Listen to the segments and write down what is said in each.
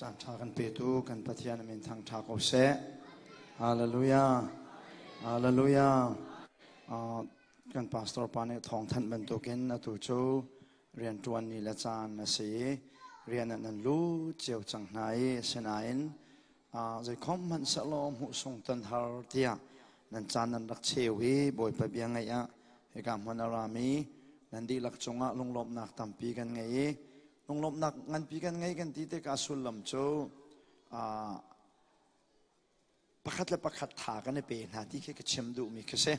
Caan ṭha kan petu kan Pathian a min thangṭha ko seh. Hallelujah. Hallelujah. Kan pastor pa nih thawngthanh bantukin atu cu rianṭuan ni le caan a si i rian ah nan lut cio cang hna i asinain zeikhom hmanh sehlaw hmuhsung ton har tiah nan caan nan rak cheu i Bawipa bia ngaih ah hika hmun a rami nan dihlak cungah lunglawmhnak tampi kan ngei i lunglawmhnak nganpi kan ngei kan ti tikah sullam cu pakhat le pakhat tha kan i pe hna ti khi ka chim duhmi khi si.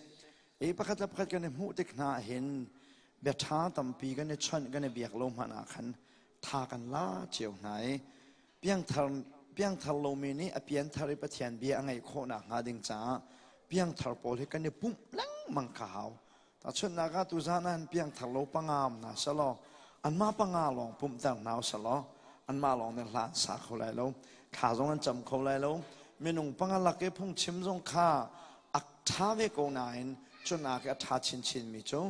I pakhat le pakhat kan i hmuh tik hna hin bia ṭha tampi kan i chawnh kan i biak lo hmanh ah khan tha kan la cio hna i piangthar piangthar lomi nih a pianthar i Pathian bia a ngaih khawhnak hnga ding caah piangthar pawl hi kan i pumh lengmang kha hau. Tahchunhnak ah tuzaan ah piangthar lo panga um hna selaw anmah panga lawng pumhter hna usalaw anmah lawng nih hla an sa kho lai lo, thla zong an cam kho lai lo. Minung panga lak i phungchim zong kha a ṭha ve ko nain cunak i a ṭha chinchin mi cu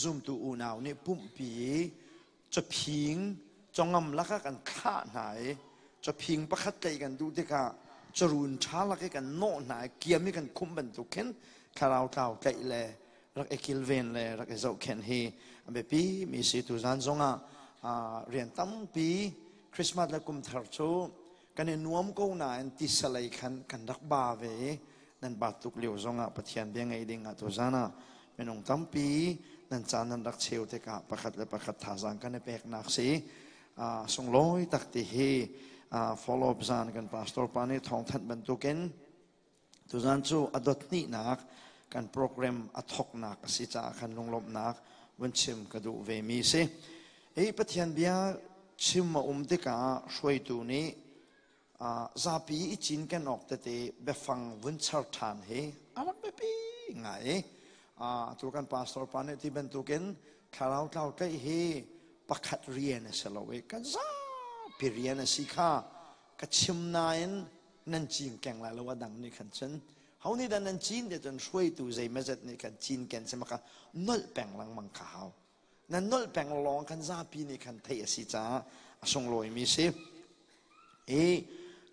zumtu unau nih pumhpi i caphing congam lakah kan thlah hna i caphing pakhat tlaih kan duh tikah carun ṭha lak i kan nawh hna i kiam i kan khumh bantuk khin thlarau tlau tlaih le rak i kilven le rak i zohkhenh hi a biapi mi si. Tuzan zongah rian tampi Christmas le kum thar cu kan i nuam ko nain tisalei khan kan rak ba ve i nan ba tuk lio zongah Pathian bia ngei ding ah tuzan ah minung tampi nan caan nan rak cheu tikah pakhat le pakhat thazaang kan i peknak si. Sunglawi tak ti hi follow up zan kan pastor pa nih thawngthanh bantukin tuzan cu a dot hnihnak kan program a thoknak a si caah khan lunglawmhnak vun chim ka duh ve mi si. Hi Pathian bia chim a um tikah hruaitu nih zapi i cinken awk tete biafang vun char ṭhan hi a rak biapi ngai i atu kan pastor pa nih ti bantukin thlarau tlau tlaih hi pakhat rian a si lo i kan zapi rian a si kha ka chim nain nan cinkeng lai lo. A dang nih khan cun ho nih dah nan cin ti cun hruaitu zeimazet nih khan cinken si maka nolh peng lengmang kha hau. Nan nolh peng lawng khan zapi nih khan theih a si caah a sunglawimi si. I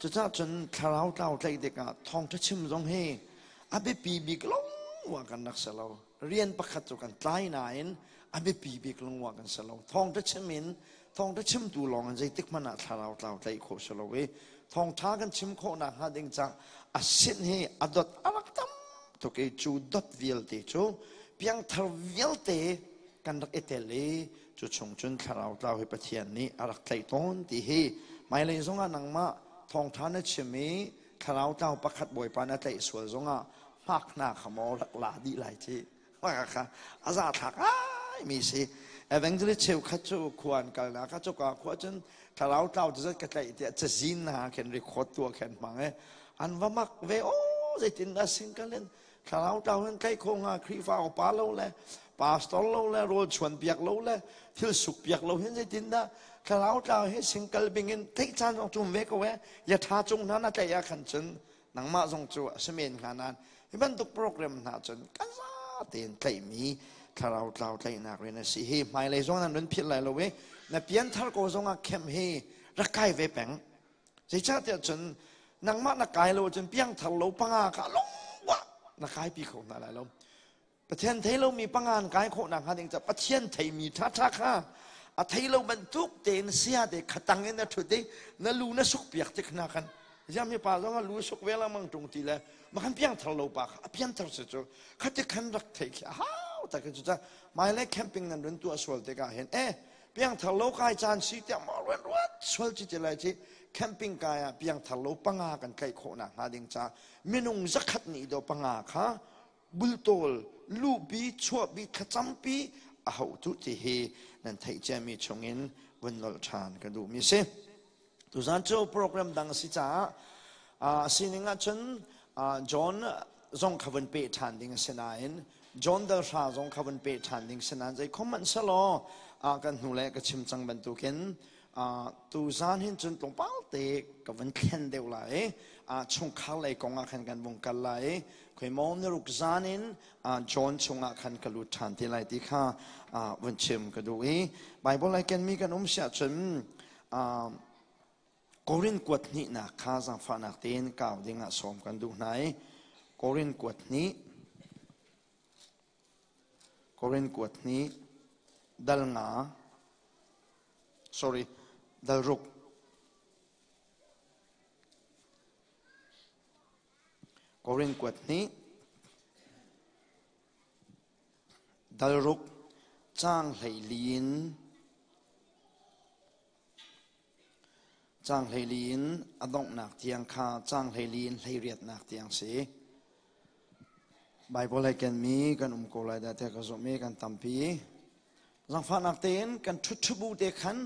cucaah cun thlarau tlau tlaih tikah thawngṭha chim zong hi a biapi bik lungwa kan rak si lo. Rian pakhat cu kan tlai nain a biapi bik lungwa kan si lo. Thawngṭha chim in thawngṭha chimtu lawng in zeitik hmanh ah thlarau tlau tlaih khawh si lo i thawngṭha kan chim khawh nakhnga ding ca a sin hi a dot a rak tam tuk i cu dot vialte cu piangthar vialte kan rak i tel i cu chung cun thlarau tlau hi Pathian nih a rak tlaih tawn ti hi hmailei zongah nangmah thawngṭha na chim i thlarau tlau pakhat Bawipa na tlaih sual zongah hmak hna kha maw rak la dih lai ci kha a za thlak ai mi si. Evangelist cheukhat cu khua an kalnak kha cuka khua cun thlarau tlau cu zat ka tlaih tiah cazin hna khin record tuah khin hmang e an va mak ve o zeitin dah singkalen thlarau tlau hin tlaih kho nga Khrihfa upa lo le pastor lo le rawl chuan piak lo le thil suk piak lo hin zeitin dah thlarau tlau hi singkal bing in tlaih caan zong cum ve ko e ya tha cung hna na tlaih ah khan cun nangmah zong cu a si men hnga nain hi bantuk program hna cun kan za tein tlaihmi thlarau tlau tlaihnak rian a si hi. Hmailei zong nan run philh lai lo i na pianthar ko zong ah khem hi rak kai ve peng. Zeicahtiah cun nangmah na kai lo cun piangthar lo panga kha lungwa na kai pi kho hna lai lo. Pathian thei lomi panga an kai khawh nakhnga ding ca Pathian theimi ṭhaṭha kha a thei lo bantuk tein sia te khatang in a ṭhut i na lu na suk piak tik hna khan ziam hi pa zong a lu suk ve lengmang ṭung ti le makhan piangthar lo pa kha a piangthar si cu khati khan rak thei khi a hau tak cu ca mai le camping nan run tuah sual tikah hin e piangthar lo kai caan si tiah maw ruan ruat sual ci ti lai ci camping kai ah piangthar lo panga kan tlaih khawh nakhnga ding ca minung 100 nih do panga kha bultawl luhpi chuahpi thlacampi a hauh tu ti hi nan theih ciami chungin vun nolh ṭhan ka duhmi si. Tuzan cu program dang a si caah a sining ahcun John zong kha vun peh ṭhan ding a si nain John dal hra zong kha vun peh ṭhan ding si nain zei khom hmanh selaw kan hnu le ka chim cang bantukin tuzan hin cun tlawmpal te ka vun thlen deuh lai i chungkhar lei kong ah khan kan vung kal lai i khuimaw niruk zan in John chungah khan ka lut ṭhan te lai ti kha vun chim ka duh i Bible ai kenmi kan um siah cun Korin kuat hnihnak kha zaangfahnak tein kau dingah sawm kan duh hna i Korin kuat hnih Korin kuat hnih dal nga sorry dal ruk Korin kuat hnih dal ruk caang 14 in Caang 14 in a donghnak tiang kha caang 14 in hleiriatnak tiang si. Baibal ai kenmi kan um ko lai dah tiah ka zumh i kan tampi. Zangfahnak tein kan ṭhutṭhubu te khan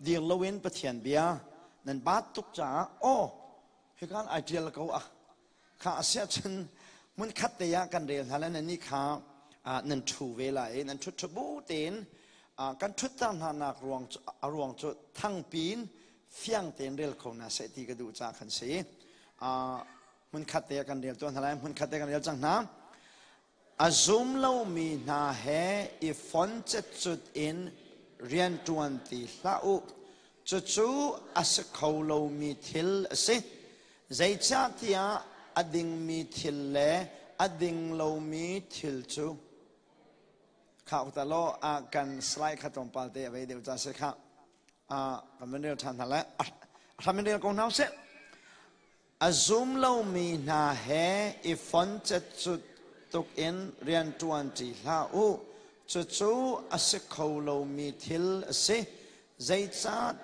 dir loin Pathian bia nan baat tuk caah aw hikan ai ṭial ko ah kha a siah cun hmunkhat te ah kan rel hna le nannih kha nan ṭhu ve lai i nan ṭhut ṭhubu tein kan ṭhutter hna nak ruang a ruang cu thangpi in fiang tein rel kho hna seh ti ka duh caah khan si. Hmunkhat te ah kan rel tuah hna lai hmunkhat te kan rel cang hna. A zum lomi hna he i fon cetcut in rianṭuan ti hlah u. Cucu a si kho lomi thil a si. Zeicahtiah a dingmi thil le a ding lomi thil cu kha ta law a kan slide kha tlawmpal te a vei deuh ca si kha kan van rel ṭhan hna lai. A hram in rel ko hna usih. A zum lomi hna he i fon cetcut tuk in rianṭuan ṭi hlah u. Cucu a si kho lomi thil a si. Zeicah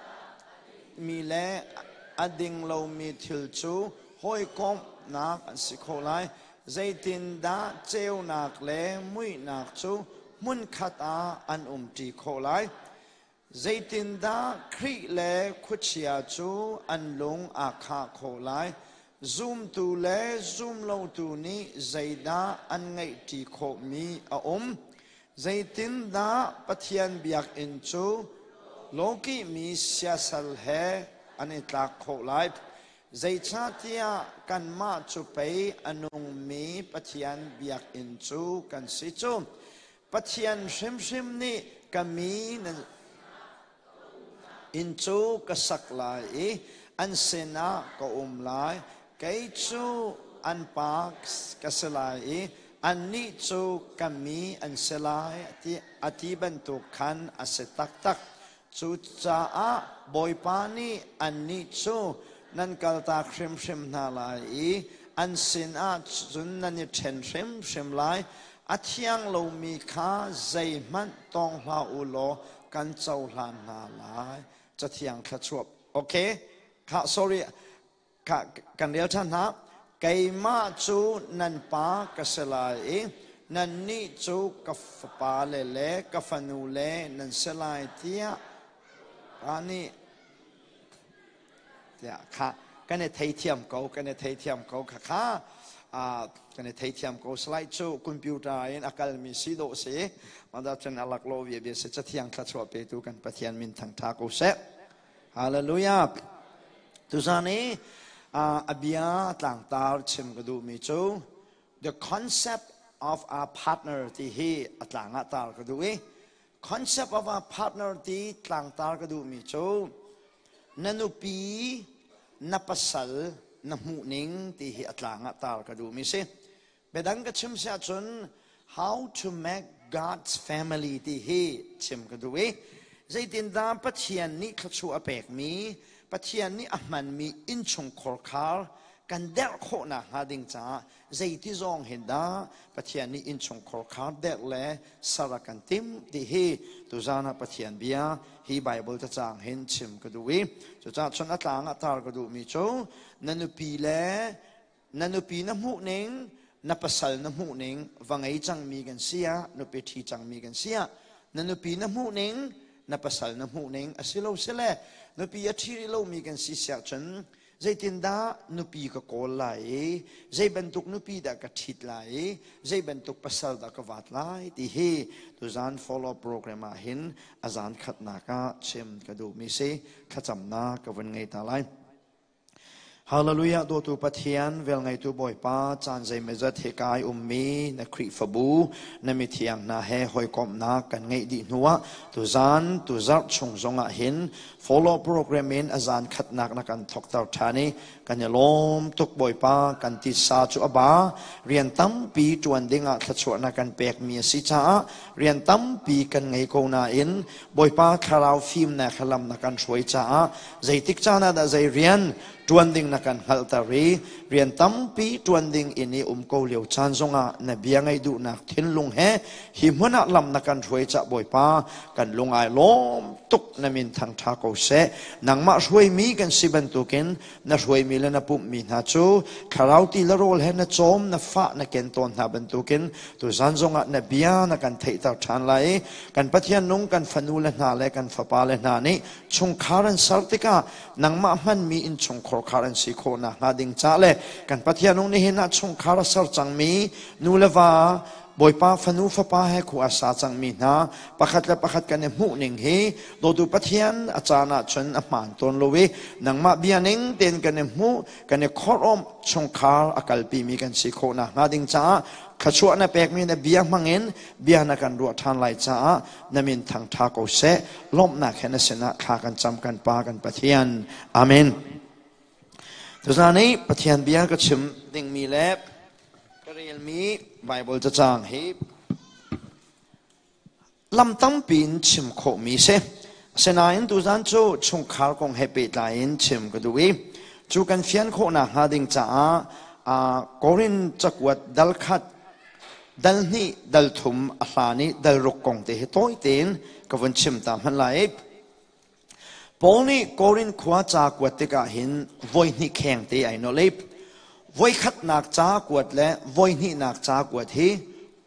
mi le a ding lomi thil cu hawikomhnak an si kho lai? Zeitindah ceunak le muihnak cu hmunkhat ah an umṭi khawh lai? Zeitindah Khrih le khuachia cu an lung aa khah khawh lai? Zumtu le zumlotu nih zeidah an ngeihṭi khawhmi a um? Zeitindah Pathian biakinn cu lawkihmi siasal he an i tlak khawh lai? Zeicahtiah kanmah cu pei a nungmi Pathian biakinn cu kan si cu. Pathian hrimhrim nih ka mi nan inn cu ka sak lai i an sinah ka um lai. Kei cu an pa ka si lai i annih cu ka mi an si lai a ti bantuk khan a si taktak. Cucaah Bawipa nih annih cu nan kaltak hrimhrim hna lai i an sinah cun nan i ṭhen hrimhrim lai. A thiang lomi kha zeihmanh tawng hlah u law kan cohlan hna lai. Cathiang thluachuah. Okay. Kha sorry. Kha kan rel ṭhan hna. Keimah cu nan pa ka si lai i nannih cu ka fapale le ka fanule nan si lai tiah pa nih tiah kha kan i theithiam ko kan i theithiam ko kha kha kan i theithiam ko slide cu computer in a kalmi si dawh si mah cun a laklawh bia bia si cathiang thluachuah petu kan Pathian min thangṭha ko seh. Hallelujah. Tuzan i a bia tlangtar chim ka duhmi cu the concept of our partner ti hi a tlang ah tar ka duh i concept of our partner ti tlangtar ka duhmi cu na nupi na pasal na hmuhning ti hi a tlang ah tar ka duhmi si. Biadang ka chim si ahcun how to make God's family ti hi chim ka duh i zeitindah Pathian nih thluachuah a pekmi Pathian nih a hmanmi innchungkhar khar kan derh khawhnak hnga ding caah zeiti zong hin dah Pathian nih innchungkhar khar derh le ser a kan timh ti hi tuzan ah Pathian bia hi Bible cacang hin chim ka duh i cucaah cun a tlang ah tar ka duhmi cu na nupi le Na nupi na hmuhning, na pasal na hmuhning, va ngei cangmi kan si ah, nupi ṭhi cangmi kan si ah, na nupi na hmuhning, na pasal na hmuhning a si lo sile, nupi a ṭhi rih lomi kan si siah cun zeitindah nupi ka kawl lai i zei bantuk nupi dah ka ṭhit lai i zei bantuk pasal dah ka vat lai ti hi tuzan follow program ah hin a zan khatnak ah chim ka duhmi si thlacamnak ka vun ngei ta lai. Hallelujah dawtu Pathian velngeitu Bawipa caan zeimawzat hi kai ummi na Khrihfabu na mithiang hna he hawikomhnak kan ngeih dih hnuah tuzan tuzarh chung zongah hin follow program in a zan khatnak na kan thokter ṭhan i kan i lawm tuk Bawipa. Kan titsa cu a ba, rian tampi ṭuan dingah thluachuahnak kan pekmi a si caah rian tampi kan ngei ko nain Bawipa thlarau fimnak he lam na kan hruai caah zeitik caan ah dah zei rian ṭuan ding na kan hngalhter i rian tampi ṭuan ding in i um ko lio caan zongah na bia ngaih duhnak thinlung he hi hmun ah lam na kan hruai cah Bawipa, kan lung ai lawm tuk. Na min thangṭha ko seh. Nangmah hruaimi kan si bantukin na hruaimi le na pumhmi hna cu thlarau ti le rawl he na cawm, na fah, na ken tawn hna bantukin tuzan zongah na bia na kan theihter ṭhan lai i kan Pathian nung kan fanu le hna le kan fapa le hna nih chungkhar an ser tikah nangmah hmanmi innchungkhar khar an si khawh nakhnga ding ca le kan Pathian nung nihin ah chungkhar a ser cangmi nu le va, Bawipa fanu fapa he khu a sa cangmi hna pakhat le pakhat kan i hmuh ning hi dawtu Pathian a caan ah cun a hmaan tawn lo i nangmah bia ning tein kan i hmuh, kan i khorh chungkhar a kalpimi kan si khawh nakhnga ding caah thluachuah na pekmi na bia hmangin bia na kan ruah ṭhan lai caah na min thangṭha ko seh. Lawmhnak he na sinah thla kan cam, kan Pa, kan Pathian. Amen. Tuzan i Pathian bia ka chim dingmi le ka relmi Bible cacang hi lam tampi in chim khawhmi si. Asinain tuzan cu chungkhar kong he pehtlai in chim ka duh i cu kan fian khawhnak hnga ding caah Korin cakuat dal khat, dal hnih, dal thum, a hlan i dal ruk kong te hi tawi tein ka vun chim ta hmanh lai. Paul nih Korin khua ca kuat tikah hin voi hnih kheng te ai nolh i voi khatnak ca kuat le voi hnihnak ca kuat hi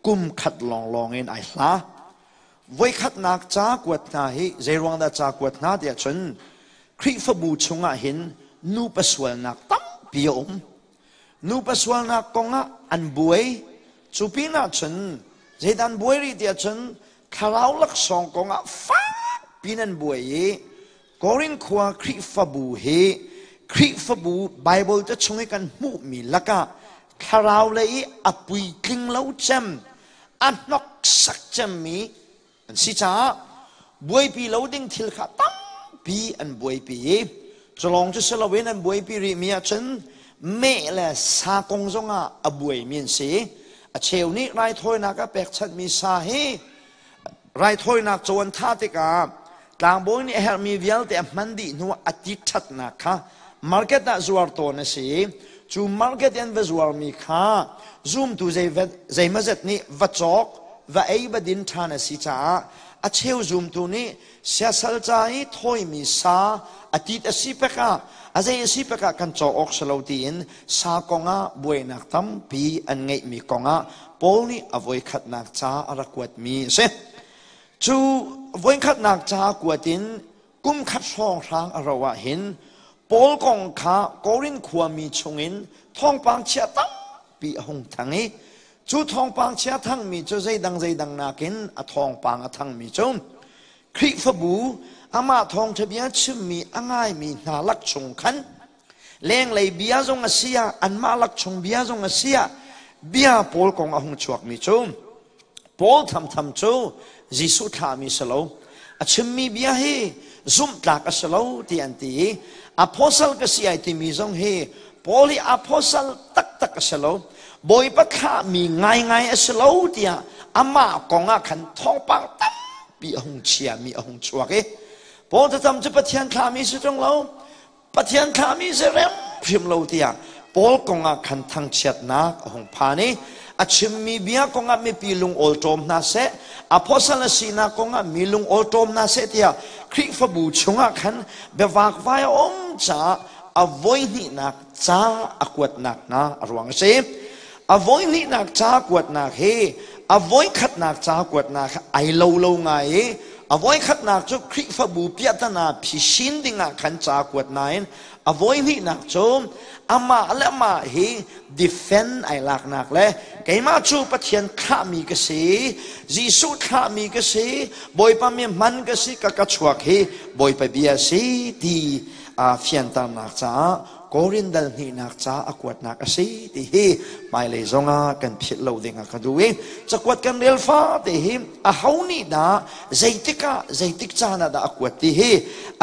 kum khat lawnglawng in ai hla. Voi khatnak ca kuat hna hi zeiruang dah ca kuat hna tiah cun Khrihfabu chungah hin nupa sualnak tampi a um. Nupa sualnak kongah an buai. Cu pinah cun zeidah an buai rih tiah cun thlarau laksawng kongah fak piin an buai i Korin khua Khrihfabu hi Khrihfabu Bible te chung i kan hmuhmi lakah thlarau lei i a puitling lo cem, a hnoksak cemmi an si caah buaipi lo ding thil kha tampi an buaipi i culawng cu si loin an buaipi rihmi ahcun meh le sa kong zongah a buaimi an si. A cheu nih raithawinak ah pekchanhmi sa hi raithawinak caw an thah tikah tlangbawi nih a herhmi vialte a hman dih hnu a ti ṭhatnak kha market ah zuar tawn a si. Cu market i an va zuarmi kha zumtu zeimazet nih va cawk, va ei, va din ṭhan a si caah a cheu zumtu nih siasal ca i thawimi sa a tit a si pek ah, a zei a si pek ah kan cawk awk si lo tiin sa kongah buainak tampi an ngeihmi kongah Paul nih a voikhatnak ca a rak kuatmi a si. Cu voikhatnak ca kuat in kum khat hrawnghrang a rauh ah hin Paul kong kha Korin khuami chungin thawngpang chia tampi a hung thang i cu thawngpang chia thangmi cu zeidang zeidang nakin a thawngpang a thangmi cu Khrihfabu amah thawngṭha bia chimmi a ngaimi hna lak chung khan lenglei bia zong a si ah, anmah lak chung bia zong a si ah, bia Paul kong a hung chuakmi cu Paul thamtham cu Jesuh thlahmi si lo, a chimmi bia hi zumhtlak a si lo ti an ti i apostle ka si ai timi zong hi Paul hi apostle taktak a si lo, Bawipa thlahmi ngaingai a si lo tiah amah kong ah khan thawngpang tampi a hung chiami a hung chuak i Paul thlacam cu Pathian thlahmi si ṭung lo, Pathian thlahmi si hrimhrim lo tiah Paul kongah khan thangchiatnak a hung phan i a chimmi bia kongah mipi lung awlṭawm hna seh, apostle a sinak kongah mi lung awlṭawm hna seh tiah Khrihfabu chungah khan biavakvai a um caah a voihnihnak ca a kuatnak hna a ruang a si. A voihnihnak ca kuatnak hi a voikhatnak ca kuatnak ai lo lo ngai i a voikhatnak cu Khrihfabu piahtana phisin dingah khan ca kuat nain a voihnihnak cu amah le amah hi defend ai laknak le keimah cu Pathian thlahmi ka si, Jesuh thlahmi ka si, Bawipa mi hman ka si, ka ka chuak hi Bawipa bia si ti fianternak caah. Korin dal hnihnak ca a kuatnak a si ti hi hmailei zongah kan philh lo ding ah ka duh i cakuat kan rel fate hi a ho nih dah zeitik ah zeitik caan ah dah a kuat ti hi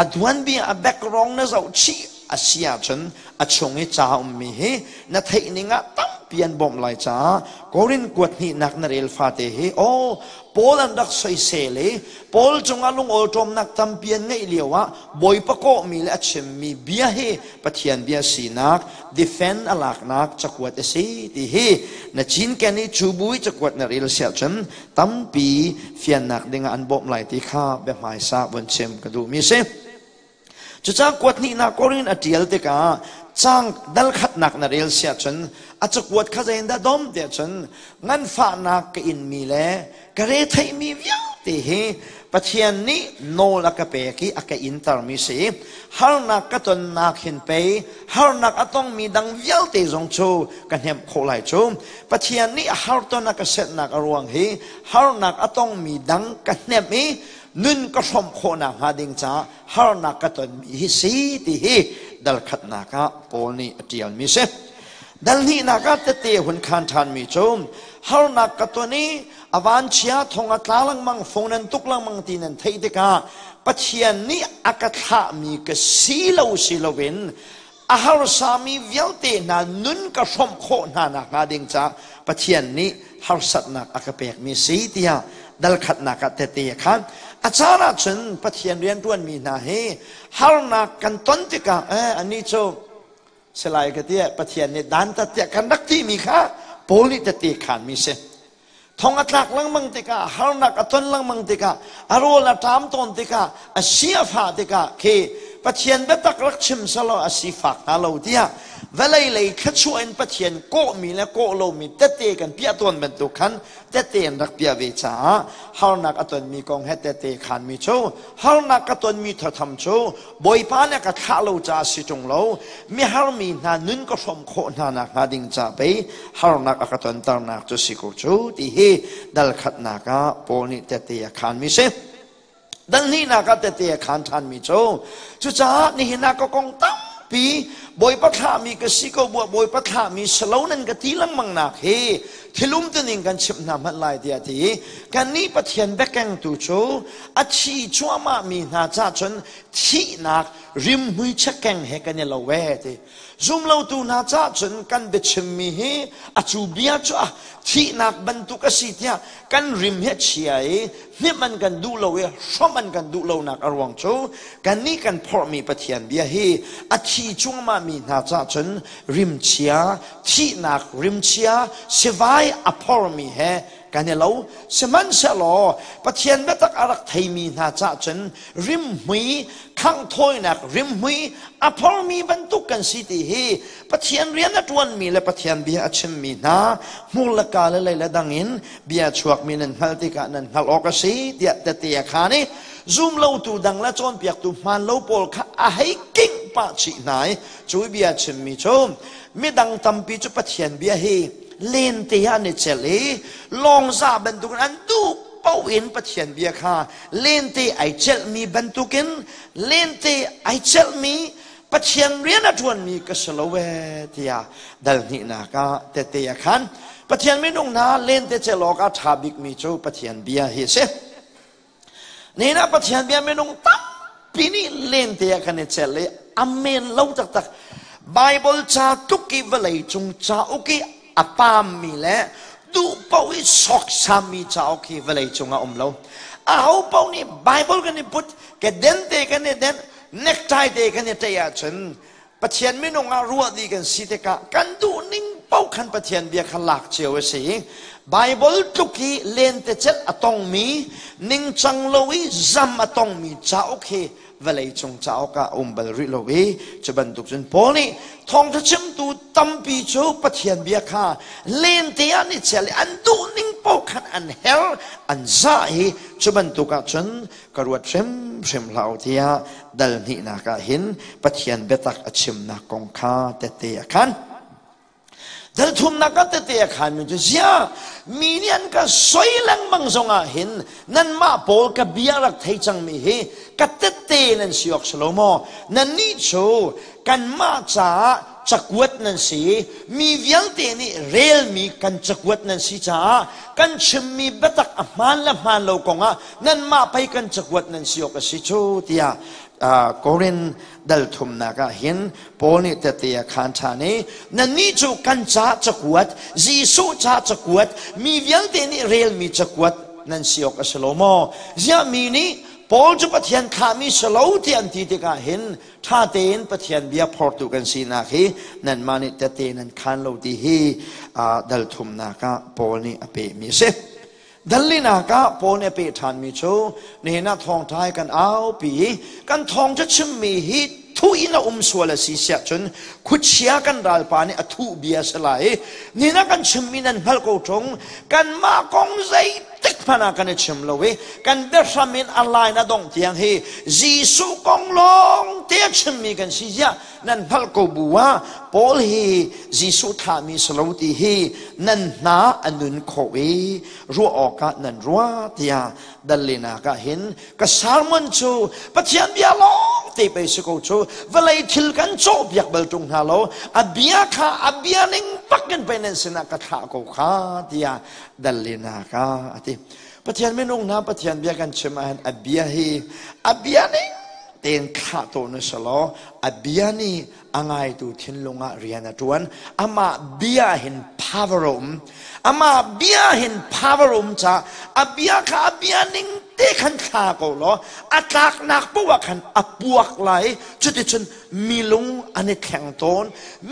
a duanbia a background na zoh chih a si ahcun a chung i ca ummi hi na theih ning ah tampi an bawmh lai caah Korin kuat hnihnak na rel fate hi aw Paul an rak soisel i Paul cungah lungawlṭawmnak tampi an ngeih lioah Bawipa kawhmi le a chimmi bia hi Pathian bia sinak defend a laknak cakuat a si ti hi na cinken i cu bu i cakuat na rel siah cun tampi fiannak dingah an bawmh lai ti kha biahmaisa vun chim ka duhmi a si. Cucaah kuat hnihnak Korin a ṭial tikah cang dal khatnak na rel siah cun a cakuat kha zeiindah dom tiah cun nganfahnak ka inmi le ka retheihmi vialte hi Pathian nih nawl a ka pek i a ka intermi si. Harnak ka tonnak hin pei harnak a tongmi dang vialte zong cu ka hnemh khawh lai cu. Pathian nih harton a ka setnak a ruang hi harnak a tongmi dang ka hnemh i nun ka hrawmh khawhnak hnga ding caah harnak ka tonmi hi si ti hi dal khatnak ah Paul nih a ṭialmi si. Dal hnihnak ah tete hun khan ṭhanmi cu harnak ka ton i a vanchia thong a tla lengmang fung nan tuk lengmang ti nan theih tikah Pathian nih a ka thlahmi ka si lo si loin a harsami vialte hna nun ka hrawmh khawh hna nakhnga ding caah Pathian nih harsatnak a ka pekmi si tiah dal khatnak ah tete a khan. A caan ahcun Pathian rianṭuanmi hna hi harnak kan ton tikah anih cu salai ka tiah Pathian nih dantat tiah kan rak timi kha Paul nih tete khanmi si. Thong a tlak lengmang tikah, harnak a ton lengmang tikah, a rawl a ṭam tawn tikah, a si a fah tikah khi Pathian biatak rak chim selaw a sifak hna lo tiah vawlei lei thluachuah in Pathian kawhmi le kawh lomi tette kan piah tawn bantuk khan tette an rak piah ve caah harnak a tonmi kong he tette khanmi cu harnak ka tonmi thatham cu Bawipa nih a ka thlah lo caah si ṭung lo miharmi hna nun ka hrawm khawh hna nakhnga ding ca pei harnak a ka tonternak cu si ko cu ti hi dal khatnak ah Paul nih tette a khanmi si. Dal hnihnak ah tette a khan ṭhanmi cu cucaah nihin ah ka kong tampi Bawipa thlahmi ka si ko buah Bawipa thlahmi si lo nan ka ti lengmang nak hi thil umtuning kan chimh hna hmanh lai tiah ti i kannih Pathian biakengtu cu a thi cuahmahmi hna ca cun thihnak rimhmui chakeng he kan i lo e ti zumlotu hna ca cun kan biachimmi hi a cu bia cu a thihnak bantuk a si tiah kan rim hi a chia i hnemh an kan duh lo i hrawmh an kan duh lonak a ruang cu kannih kan phorhmi Pathian bia hi a thi cuahmahmi hna ca cun rimchia thihnak rimchia sivai a phormi he kan i lo sihmanhsehlaw Pathian biatak a rak theimi hna cah cun rimhmui khanghthawinak rimhmui a phormi bantuk kan si ti hi Pathian rian a ṭuanmi le Pathian bia a chimmi hna hmur le ka le lei le dang in bia chuakmi nan hngalh tikah nan hngalh awk a si tiah tete a khaan i zumlotu dang le cawnpiaktu hmaan lo pawl kha a hei kingh pah chih hna i cu bia chimmi cu midang tampi cu Pathian bia hi lente ah an i celh i lawngza bantukin an duh paoh in Pathian bia kha lente ai celhmi bantukin lente ai celhmi Pathian rian a ṭuanmi ka si lo ee tiah dal hnihnak ah tete a khan. Pathian minung hna lente celh awk a ṭha bikmi cu Pathian bia hi a si. Nihin ah Pathian bia minung tampi nih lente ah kan i celh i a men lo taktak. Bible ca tluk i vawlei cung cauk i a paammi le duh paoh i sawksammi cauk hi vawlei cung ah um lo. Aho paoh nih Bible kan i put, keden te kan i den, necktie te kan i ṭaih ahcun Pathian minung ah ruah dih kan si tikah kan duh ning paoh khan Pathian bia kha lak cio a si. Bible tluk i lentecelh a tongmi, ningcang lo i zam a tongmi cauk hi vawlei cung cauk ah a um bal rih lo i cu bantuk cun Paul nih thawngṭha chimtu tampi cu Pathian bia kha lente ah an i cel i an duh ning paoh khan an her an zah i cu bantuk ah cun ka ruat hrimhrim hlah u tiah dal hnihnak ah hin Pathian biatak a chimnak kong kha tette a khan. Dal thumnak ah tete a khanmi cu ziah mi nih an ka soi lengmang zongah hin nanmah pawl ka bia rak thei cangmi hi ka tette nan si awk si lo maw? Nannih cu kanmah caah cakuat nan si mi vialte nih relmi kan cakuat nan si caah kan chimmi biatak a hmaan le hmaan lo kongah nanmah pei kan cakuat nan si awk a si cu tiah Korin dal thumnak ah hin Paul nih tete a khaan ṭhan i nannih cu kan ca cakuat Jesuh ca cakuat mi vialte nih relmi cakuat nan si awk a si lo maw? Ziah mi nih Paul cu Pathian thlahmi si lo ti an ti tikah hin ṭha tein Pathian bia phortu kan sinak hi nanmah nih tete nan khaan lo ti hi dal thumnak ah Paul nih a pehmi a si. Dallinak ah Paul nih a peh ṭhanmi cu nihin ah thawngṭha hi kan aupi i kan thawngṭha chimmi hi thuh in a um sual a si siah cun khuachia kan ralpa nih a thuh bia a si lai i nihin ah kan chimmi nan hngalh ko ṭung kanmah kong zeitik hmanh ah kan i chim lo i kan biahram in a line a dongh tiang hi Jesuh kong lawng te a chimmi kan si ziah nan hngalh ko bu ah Paul hi Jesuh thlahmi si lo ti hi nan hna a nun khawh i ruah awkah nan ruah tiah dallinak ah hin ka sermon cu Pathian bia lawng te pei si ko cu vawlei thil kan cawh biak bal ṭung hna lo a bia kha a bia ning bak in pei nan sinah ka thlah ko kha tiah dallinak ah a ti. Pathian minung hna Pathian bia kan chim ah hin a bia hi a bia ning tein thlah tawn u selaw a bia nih a ngaitu thinlung ah rian a ṭuan. Amah bia hin power a um. Amah bia hin power a um caah a bia kha a bia ning te khan thla ko law a tlaknak paoh ah khan a puak lai. Cuticun mi lung an i thleng tawn.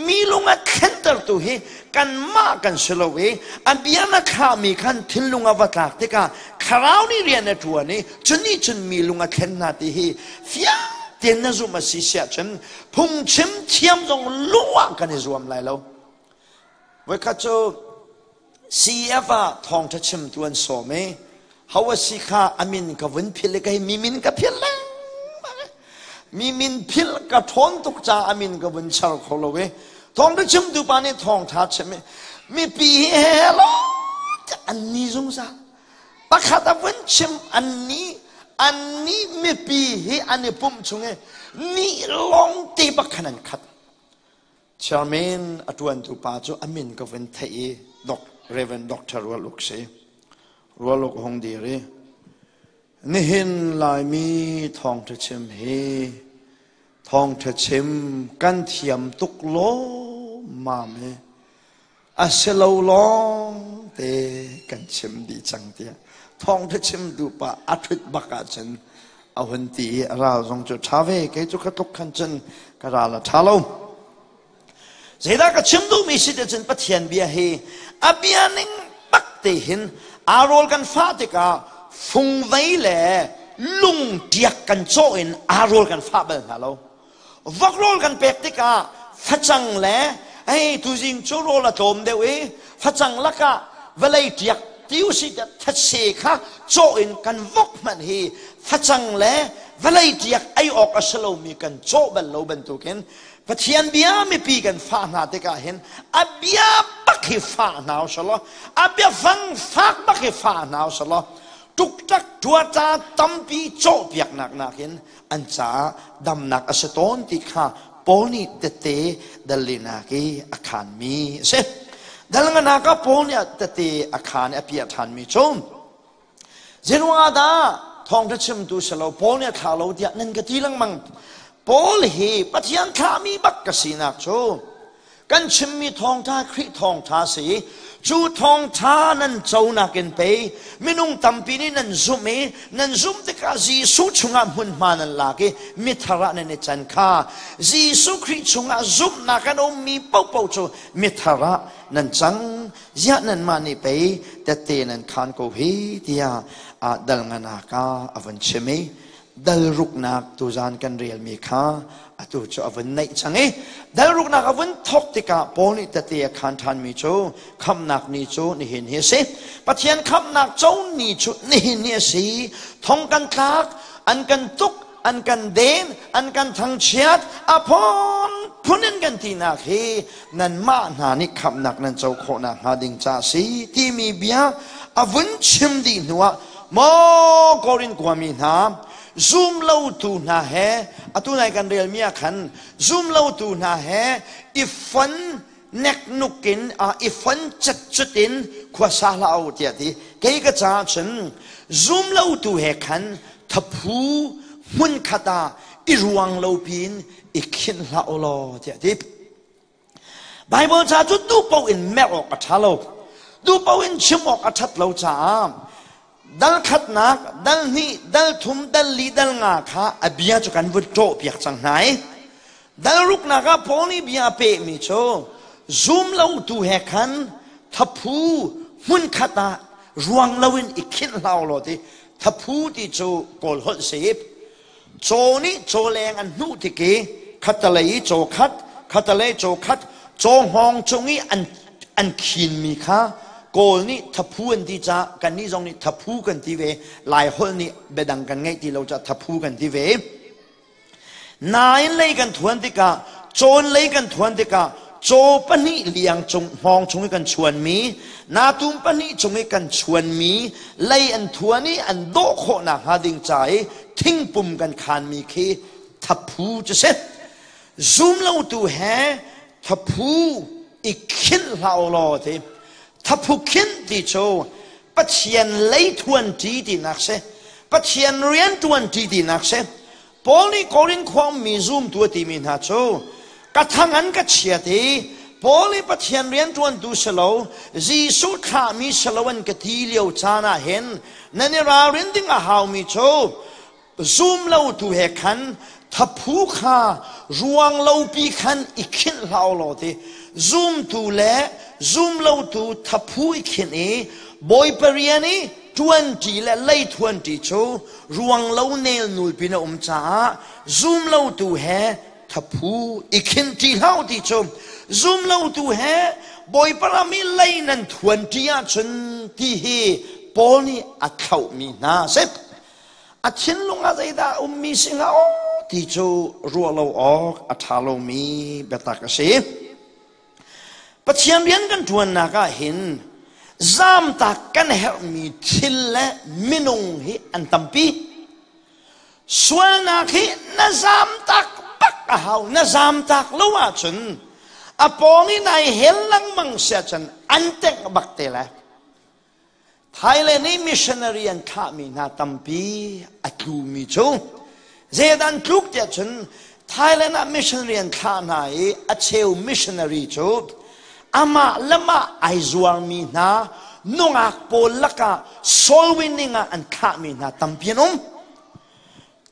Mi lung a thlentertu hi kanmah kan si lo i a bia na thlahmi khan thinlung a va tlak tikah thlarau nih rian a ṭuan i cu nih cun mi lung a thlen hna ti hi fiang tein na zumh a si siah cun phungchim thiam zong lung ah kan i zuam lai lo. Voikhat cu CEF ah thawngṭha chimtu an sawm i ho a si kha a min ka vun philh i kei mi min ka philh lengmang mi min philh ka ṭhawn tuk caah a min ka vun char kho lo i thawngṭha chimtu pa nih thawngṭha chim i mipi hi hello an ni zungzal pakhat a vun chim annih annih mipi hi an i pumh chung i ni lawng te bak khan an khat chairman a tuantu pa cu a min ka vun theih i Dok Reverend Dr. Rual Uk si Rual Uk hung dir i nihin Laimi thawngṭha chim hi thawngṭha chim kan thiam tuk law mam hi A si lo lawng te kan chim dih cang tiah thawngṭha chimtu pa a ṭhut bak ahcun a hun ti i a ral zong cu ṭha ve kei cu ka tluk khan cun ka ral a ṭha lo. Zeidah ka chim duhmi si te cun Pathian bia hi a bia ning bak te hin aa rawl kan fah tikah fungvei le lung ṭiak kan cawh in aa rawl kan fah bal hna lo. Vok rawl kan pek tikah facang le hei tuzing cu rawl a tlawm deuh i facang lakah vawlei ṭiak ti usih tiah thetse kha cawh in kan vok hmanh hi facang le vawlei ṭiak ei awk a si lomi kan cawh bal lo bantukin Pathian bia mipi kan fah hna tikah hin a bia bak hi fah hna usih law a biafang fak bak hi fah hna usih law ṭukṭak ṭuaṭa tampi cawhpiaknak nakin an caah damnak a si tawn ti kha Paul nih tette dallinak i a khaanmi a si. Dalnganak ah Paul nih tette a khaan i a piah ṭhanmi cu zeiruangah dah thawngṭha chimtu si lo Paul nih a thlah lo tiah nan ka ti lengmang. Paul hi Pathian thlahmi bak ka sinak cu Kan chimmi thawngṭha Khrih thawngṭha si. Cu thawngṭha nan conak in pei minung tampi nih nan zumh i nan zumh tikah Jesuh chungah hmunhma nan lak i mithar ah nan i can kha Jesuh Khrih chungah zumhnak an ummi paohpaoh cu mithar ah nan cang. Ziah nanmah nih pei tette nan khaan ko hi tiah dal nganak ah a vun chim i dal ruknak tuzan kan relmi kha atu cu a vun naih cang i dal ruknak a vun thawk tikah Paul nih tete a khaan ṭhanmi cu khamhnak ni cu nihin hi a si. Pathian khamhnak co ni cu nihin hi a si. Thong kan tlak, an kan tuk, an kan den, an kan thangchiat, a phunphun phunphun in kan tinak hi nanmah hna nih khamhnak nan co khawhnak hnga ding ca a si timi bia a vun chim dih hnuah maw Korin khuami hna zum lotu hna he atu nai kan relmi ah khan zum lotu hna he i fon neknuk in i fon cetcut in khuasa hlah u tiah ti. Kei ka caah cun zum lotu he khan thaphu hmunkhat ah i ruang lo piin i khinh hlah u law tiah ti. Bible ca cu duh paoh in merh awk a ṭha lo. Duh paoh in chim awk a ṭhat lo caah dal khatnak, dal hnih, dal thum, dal li, dal nga kha a bia cu kan vun ṭawh piak cang hna i dal ruknak ah Paul nih bia a pehmi cu zum lotu he khan thaphu hmunkhat ah ruang loin i khinh hlah u law ti. Thaphu ti cu Kawl holh si. Caw nih cawleng an hnuh tik i khattalei i caw khat, khattalei caw khat, caw hngawng cung i an an khinmi kha Kawl nih thaphu an ti caah kannih zong nih thaphu kan ti ve. Lai holh nih biadang kan ngeih ti lo caah thaphu kan ti ve. Nain lei kan thuan tikah, cawn lei kan thuan tikah caw pahnih liang cung hngawng chung i kan chuanmi, natum pahnih cung i kan chuanmi lei an thuan i an dawh khawhnak hnga ding ca i thingpum kan khanmi khi thaphu cu si. Zum lotu he thaphu i khinh hlah u law ti. Thaphu khinh ti cu Pathian lei thuan ṭi tinak si. Pathian rian ṭuan ṭi tinak si. Paul nih Korin khua ummi zumtu a timi hna cu ka thang an ka chiat i Paul nih Pathian rianṭuantu si lo, Jesuh thlahmi si lo an ka ti lio caan ah hin nan i ralrin ding a haumi cu zum lotu he khan thaphu kha ruang lopi khan i khinh hlah u law ti. Zumtu le zum lotu thaphu i khinh i Bawipa rian i ṭuanṭi le leithuanṭi cu ruang lo nelnul pin a um caah zum lotu he thaphu i khinṭi hlah u ti cu zum lotu he Bawipa ram i lei nan thuanṭi ahcun ti hi Paul nih a thlauhmi hna a si. A thinlung ah zeidah a ummi si hnga aw ti cu ruah lo awk a ṭha lomi biatak a si. Pathian rian kan ṭuannak ah hin zamtak kan herhmi thil le minung hi an tampi. Sualnak hi na zamtak bak a hau. Na zamtak lo ahcun a pawng i nai hel lengmang si ahcun an tengh bak te lai. Thailand i missionary an thlahmi hna tampi a tlumi cu zeidah an tluk tiah cun Thailand ah missionary an thlah hna i a cheu missionary cu amah le mah ai zuarmi hna nungak pawl lakah soul winning ah an thlahmi hna tampi an um.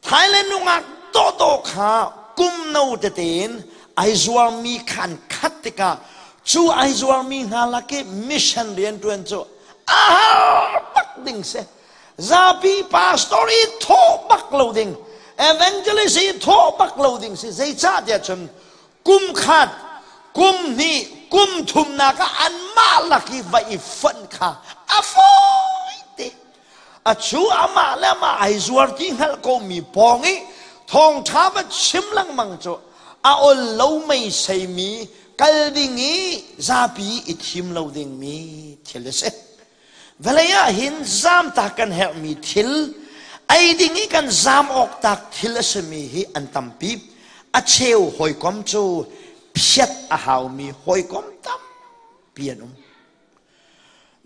Thailand nungak dawhdawh kha kum no tete in ai zuarmi kha an khat tikah cu ai zuarmi hna lak i mission rianṭuan cu a har bak ding si. Zapi pastor i thawh bak lo ding, evangelist i thawh bak lo ding si. Zeicahtiah cun kum khat, kum hnih, kum thumnak ah anmah lak i va i fonh kha a fawi te. A cu amah le amah ai zuar ti hngalh komi pawng i thawngṭha va chim lengmang cu a ol lo meiseimi kal ding i zapi i thim lo dingmi thil a si. Vawlei ah hin zamtak kan herhmi thil, ei ding i kan zam awk tak thil a simi hi an tampi. A cheu hawikom cu phiat a haumi hawikom tampi an um.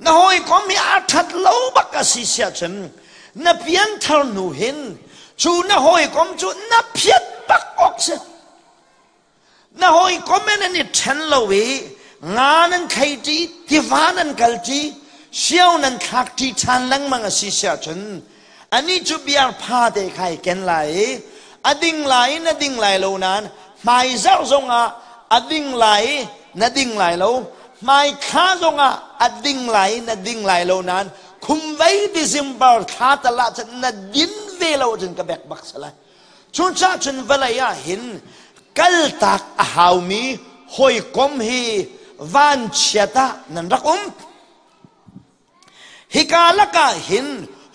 Na hawikom hi aa ṭhat lo bak a si siahcun na pianthar hnu hin cu na hawikom cu na phiat bak awk si. Na hawikom in an i ṭhen lo i nga nan khei ṭi, tiva nan kal ṭi, sio nan thlak ṭi ṭhan lengmang a si siahcun anih cu biar pha te kha i ken lai i a ding lai i na ding lai lo nain hmaizarh zongah a ding lai i na ding lai lo hmaithla zongah a ding lai i na ding lai lo nain khumvei December thla tal ah cun na din ve lo cun ka bek bak salai cucaah cun vawlei ah hin kaltak a haumi hawikom hi vanchiat ah nan rak um. Hika lakah hin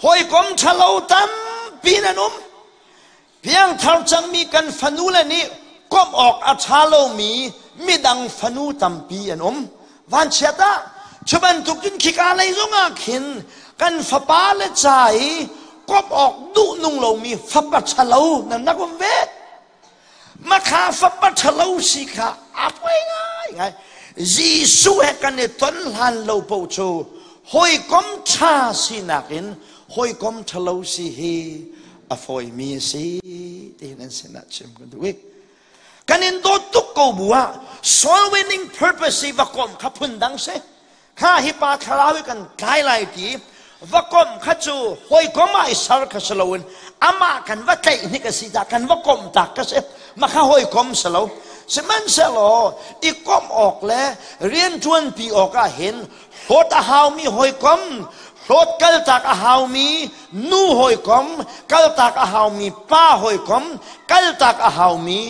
hawikom ṭhalo tampi nan um. Piangthar cangmi kan fanule nih Komh awk a ṭha lomi midang fanu tampi an um. Vanchiat ah cu bantuk cun khika lei zongah khin kan fapa le ca i komh awk duh nung lomi fapa ṭhalo nan rak um ve. Makha fapa ṭhalo si kha a poi ngaingai. Jesuh he kan i ton hlan lo paoh cu hawikom ṭha sinak in hawikom ṭhalo si hi a fawimi a si tiin an sinah chim kan duh i kan in dawt tuk ko bu ah soul winning purpose i va komh kha phun dang si. Kha hi pa thlarau i kan tlai lai ti va komh kha cu hawikom ah i ser kha si loin amah kan va tlaih hnik a si ta kan va komh tak ka si. Ma kha hawikom si lo. Sihmanhsehlaw i komh awk le rianṭuanpi awk ah hin hlawt a haumi hawikom, hlawt kaltak a haumi nu hawikom, kaltak a haumi pa hawikom, kaltak a haumi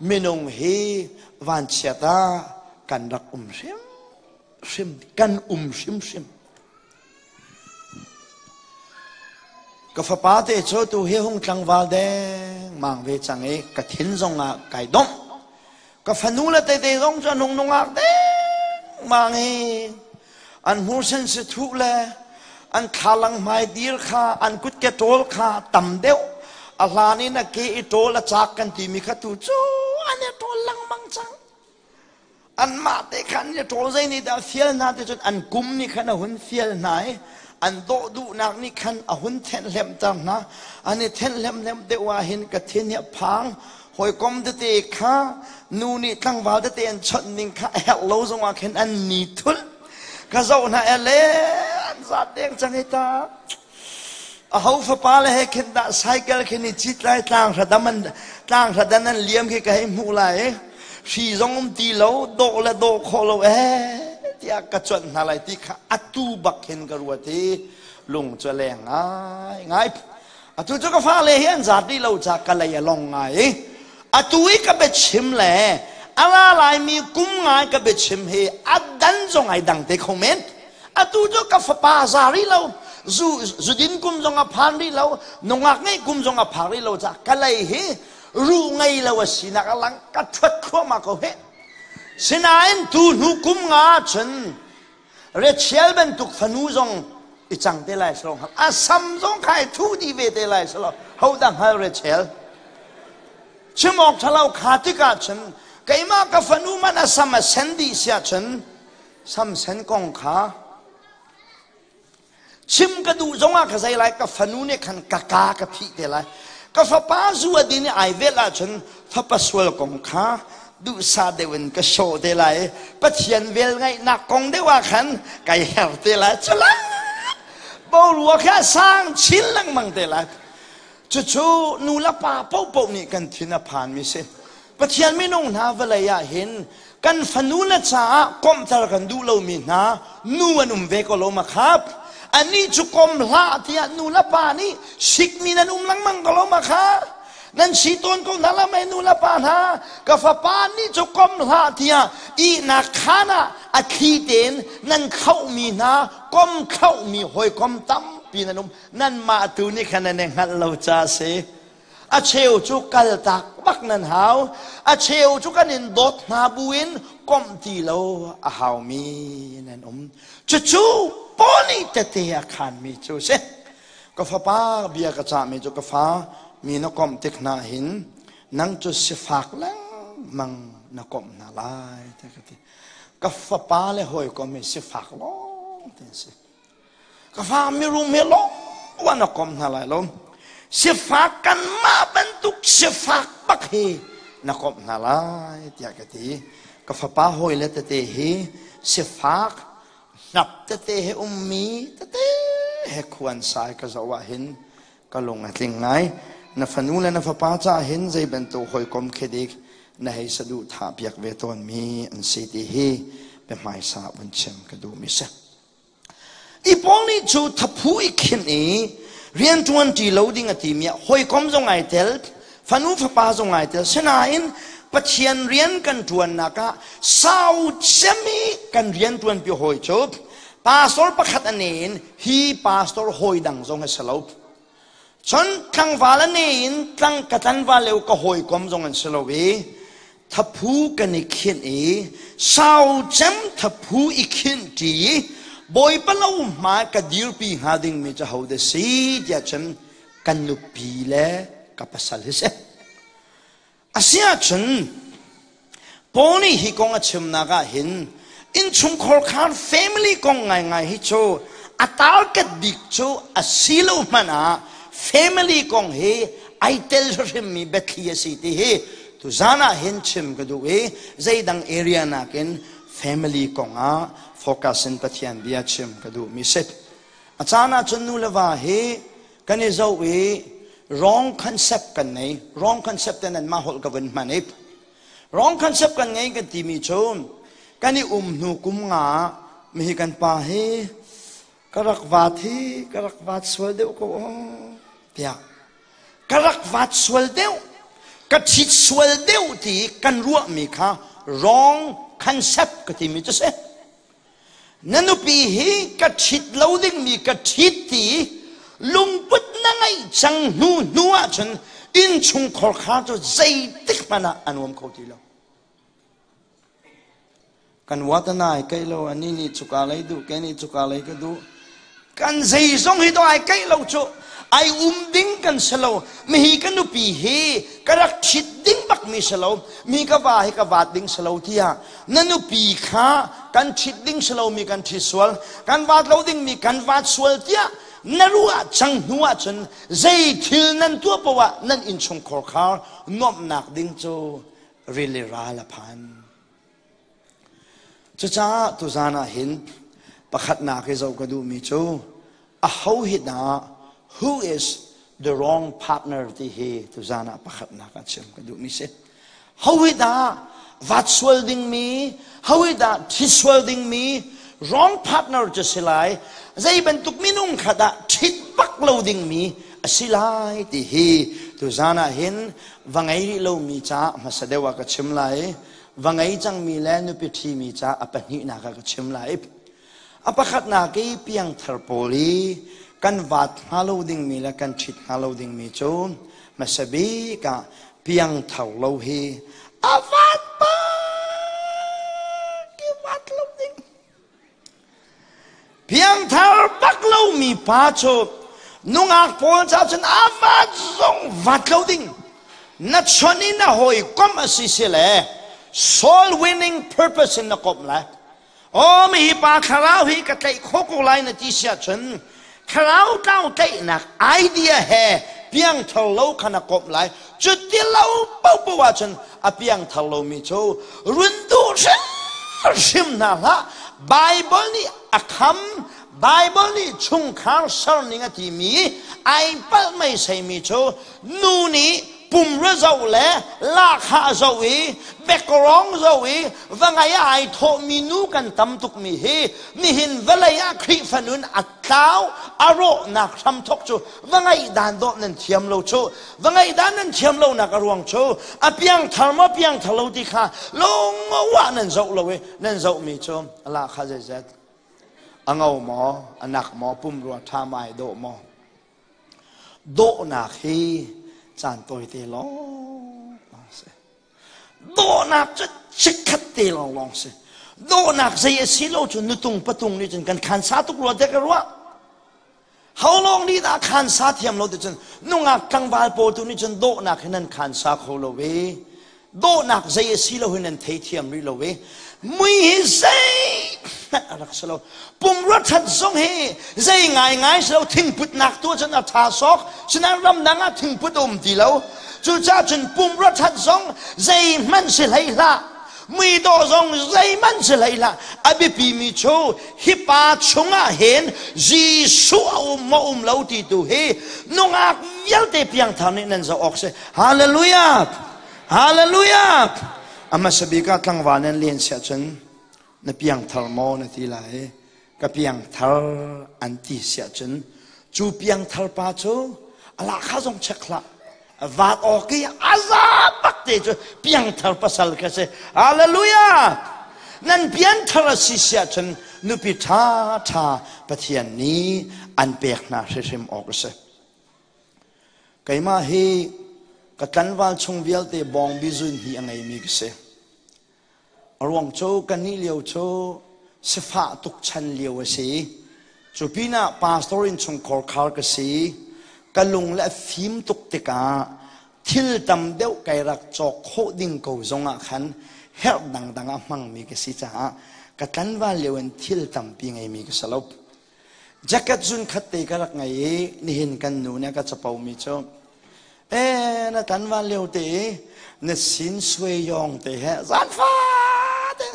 minung hi vanchiat ah kan rak um hrim hrim, kan um hrimhrim. Ka fapa te cu tu hi hung tlangval dengmang ve cang i ka thin zong ah kai domh. Ka fanu le tete zong cu an hung nungak dengmang i an hmursen si thuh le an thlalang hmai dir kha an kutke ṭawl kha tam deuh a hlan in a ke i ṭawl a cak kan timi kha tu cu an i ṭawl lengmang cang. Anmah te khan i ṭawl zei nih dah fial hna ti cun an kum nih khan a hun fial hna i an dawh duhnak nih khan a hun thenhhlemhter hna. An i thenhhlemhhlemh deuh ah hin ka thin hi a phang. Hawikom tete kha nu nih tlangval tete an chawnh ning kha a herh lo zongah khin an ni thulh. Ka zoh hna ele an zat deng cang hi ta. Aho fapa le he khin dah cycle khin i cit lai, tlang hradam an tlang hradan an liam khi ka hei hmuh lai. Hri zong um ti lo, dawh le dawh khawh lo eh tiah ka cuanh hna lai ti kha atu bak hin ka ruat i lung cu a leng ngai ngai. Atu cu ka fale hi an zaat rih lo ca ka lei a long ngai i atu i ka biachim le a ra laimi kum ngai ka biachim hi a dan zong ai dang te kho men. Atu cu ka fapa za rih lo, zu zudin kum zong a phan rih lo, nungak ngeih kum zong a phak rih lo caah ka lei hi ruh ngei lo a sinak a lang, ka ṭhuat thluahmah ko hih. Sinain tu hnu kum nga cun Rachel bantuk fanu zong i cang te lai salo, a sam zong kha i thu dih ve te lai salo, ho dah hngal Rachel? Chim awk ṭhalo kha tikah cun keimah ka fanu man a sam a sen dih siah cun Samsen kong kha chim ka duh zongah ka zei lai, ka fanu nih khan ka ka ka phih te lai. Ka fapa zu a din i ai vel ahcun fapa sual kong kha duhsah deuh in ka sawh te lai. Pathian vel ngaihnak kong deuh ah khan kai her te lai. Cula boruak hi a sang chin lengmang te lai. Cucu nu le pa paohpaoh nih kan thin a phanmi si. Pathian minung hna vawlei ah hin kan fanu le caah komhter kan duh lomi hna nu an um ve ko lo ma khap. Anih cu kom hlah tiah nu le pa nih sikmi nan um lengmang ko lo ma kha. Nan si tawn ko hna la mei nu le pa hna, ka fapa nih cu kom hlah tiah ihnak khaan ah a thli tein nan khauhmi hna kom khauhmi hawikom tampi nan um. Nanmah tu nih khan nan i hngalh lo ca a si. A cheu cu kaltak bak nan hau. A cheu cu kan in dawt hna buin komh ti lo a haumi nan um. Cucu Paul nih tete a khanmi cu a si. Ka fapa, bia ka cahmi cu ka fa, mi na komh tik hna hin nang cu sifak lengmang na komh hna lai tiah ka ti. Ka fapa le hawikom hi sifak lawng te an si. Ka fa mirum he lawng na kom hna lai lo. Sifak, kanmah bantuk sifak bak hi na komh hna lai tiah ka ti. Ka fapa hawi le tete hi sifak hnap tete he ummi tete he khuan sai ka zoh ah hin ka lung a tling ngai. Na fanu le na fapa caah hin zei bantuk hawikom khi dik na hei saduhthah piak ve tawnmi an si ti hi biahmaisa vun chim ka duhmi si. I Paul nih cu thaphu i khinh i rianṭuan ṭi lo ding a timi ah hawikom zong ai tel, fanu fapa zong ai tel. Sinain Pathian rian kan ṭuannak ah sau cem i kan rianṭuanpi hawi cu pastor pakhat a ne in hi pastor hawi dang zong a si lo. Cun tlangval a ne in tlang ka tlanval lio ka hawikom zong an si lo i. Thaphu kan i khinh i sau cem thaphu i khinh ṭi i Bawipa lo hmai ka dirpi hnga dingmi cu hodah si tiah cun kan nupi le ka pasal hi si. Asiahcun Paul nih hi kong a chimnak ah hin innchungkhar khar family kong ngaingai hi cu a target bik cu a si lo hmanh ah family kong hi ai tel hrimmi biathli a si ti hi tuzan ah hin chim ka duh i zeidang area nakin family kong ah focus in Pathian bia chim ka duh mi si. A caan ah cun nu le va hi kan i zoh i wrong concept kan nei. Wrong concept te nan mah holh ka vun hman i wrong concept kan ngei kan timi cu kan i um hnu kum nga mihi kan pa hi ka rak vat hi ka rak vat sual deuh ko aw tiah ka rak vat sual deuh ka ṭhit sual deuh ti kan ruahmi kha wrong concept ka timi cu si. Na nupi hi ka ṭhit lo dingmi ka ṭhit ti lungput na ngeih cang hnu hnu ahcun innchungkhar kha cu zeitik hmanh ah a nuam kho ti lo. Kan watanai kai lo ani nih cuka lei duh ke nih cuka lei ka duh. Kan zeizong hi dawh ai keih lo cu ai um ding kan si lo. Mihi ka nupi hi ka rak ṭhit ding bak mi si lo. Mi ka va hi ka vaat ding si lo tiah na nupi kha kan ṭhit ding si lo mi kan ṭhit sual, kan vaat lo ding mi kan vaat sual tiah na ruah cang hnu ahcun zei thil nan tuah paoh ah nan innchungkhar khar nuamhnak ding cu rili ral a phan. Cucaah tuzan ah hin pakhatnak i zoh ka duhmi cu aho hi dah who is the wrong partner ti hi tuzan ah pakhatnak ah chim ka duhmi si. Ho hi dah vat sual dingmi, ho hi dah ṭhit sual dingmi wrong partner cu si lai, zei bantuk minung kha dah ṭhit bak lo dingmi a si lai ti hi tuzan ah hin va ngei rih lomi caah hmasa deuh ah ka chim lai. Va ngei cangmi le nupi ṭhimi ca a pahnihnak ah ka chim lai. A pakhatnak i piangthar pawl i kan vaat hnga lo dingmi le kan ṭhit hnga lo dingmi cu hmasa bik ah piangthar lo hi a vaat bak i vaat lo ding. Piangthar bak lomi pa cu nungak pawl ca cun a vat zong vat lo ding. Na chon in a hawikom a si si le soul winning purpose in na komh lai. Aw mi hi pa thlarau hi ka tlaih kho ko lai na ti si ahcun thlarau tlau tlaihnak idea he piangthar lo kha na komh lai. Cuti lo paohpaoh ahcun a piangthar lomi cu run duh hrimhrim hna hlah. Baibal nih a kham, Baibal nih chungkhar serning a timi ai palh meiseimi cu nu nih pumrua zoh le lahkhah zoh i bekrong zoh i va ngai ah ai thawhmi nu kan tam tukmi hi nihin vawlei ah Khrihfa nun a tlau a rawhnak hramthok cu va ngaih dan dawh nan thiam lo cu va ngaih dan nan thiam lonak a ruang cu a piangthar maw piangthar lo ti kha lungawah nan zoh lo i nan zohmi cu a lahkhah zeizat a ngo maw a nak maw pumrua ṭha ma ai dawh maw Dawhnak hi caan tawite lawng si. Dawhnak cu chikkhat te lawnglawng si. Dawhnak zei a si lo cu nutung patung nih cun kan khansa tuk rua te ka ruah. Ho lawng nih dah khansa thiam lo ti cun nungak tlangval pawl tu nih cun dawhnak hi nan khansa kho lo ve. Dawhnak zei a si lo hi nan theithiam rih lo i mui hi zeihmanh a rak si lo. Pumrua ṭhat zong hi zei ngaingai si lo thingputnak tu cun a ṭha sawk sinain ramdang ah thingput a um ti lo. Cucaah cun pumrua ṭhat zong zeihmanh si hlei hlah. Mui dawh zong zeihmanh si hlei hlah. A biapimi cu hi pa chungah hin Jesuh a um maw um lo ti tu hi nungak vialte piangthar nih nan zoh awk si. Hallelujah! Hallelujah! A hmasa bik ah tlangval nan len siah cun na piangthar maw na ti lai. Ka piangthar an ti siah cun cu piangthar pa cu a lahkhah zong check hlah. Vaat awk i a za bak te cu piangthar pasal kha si. Hallelujah! Nan pianthar a si siah cun nupi ṭha ṭha Pathian nih an pek hna hrimhrim awk a si. Keimah hi Ka tlanval chung vialte bawngbi zun hi a ngeimi ka si. A ruang cu kannih lio cu sifah tuk chan lio a si. Cu pinah pastor innchungkhar khar ka si. Ka lung le a fim tuk tikah thil tam deuh kai rak cawk khawh ding ko zongah khan herh dangdang a hmangmi ka si caah ka tlanval lio in thil tampi ngeimi ka si lo. Jacket zun khat te ka rak ngei i nihin kan nu nih a ka capo mi cu e na tlanval lio te i na sin sui yong te he zan fate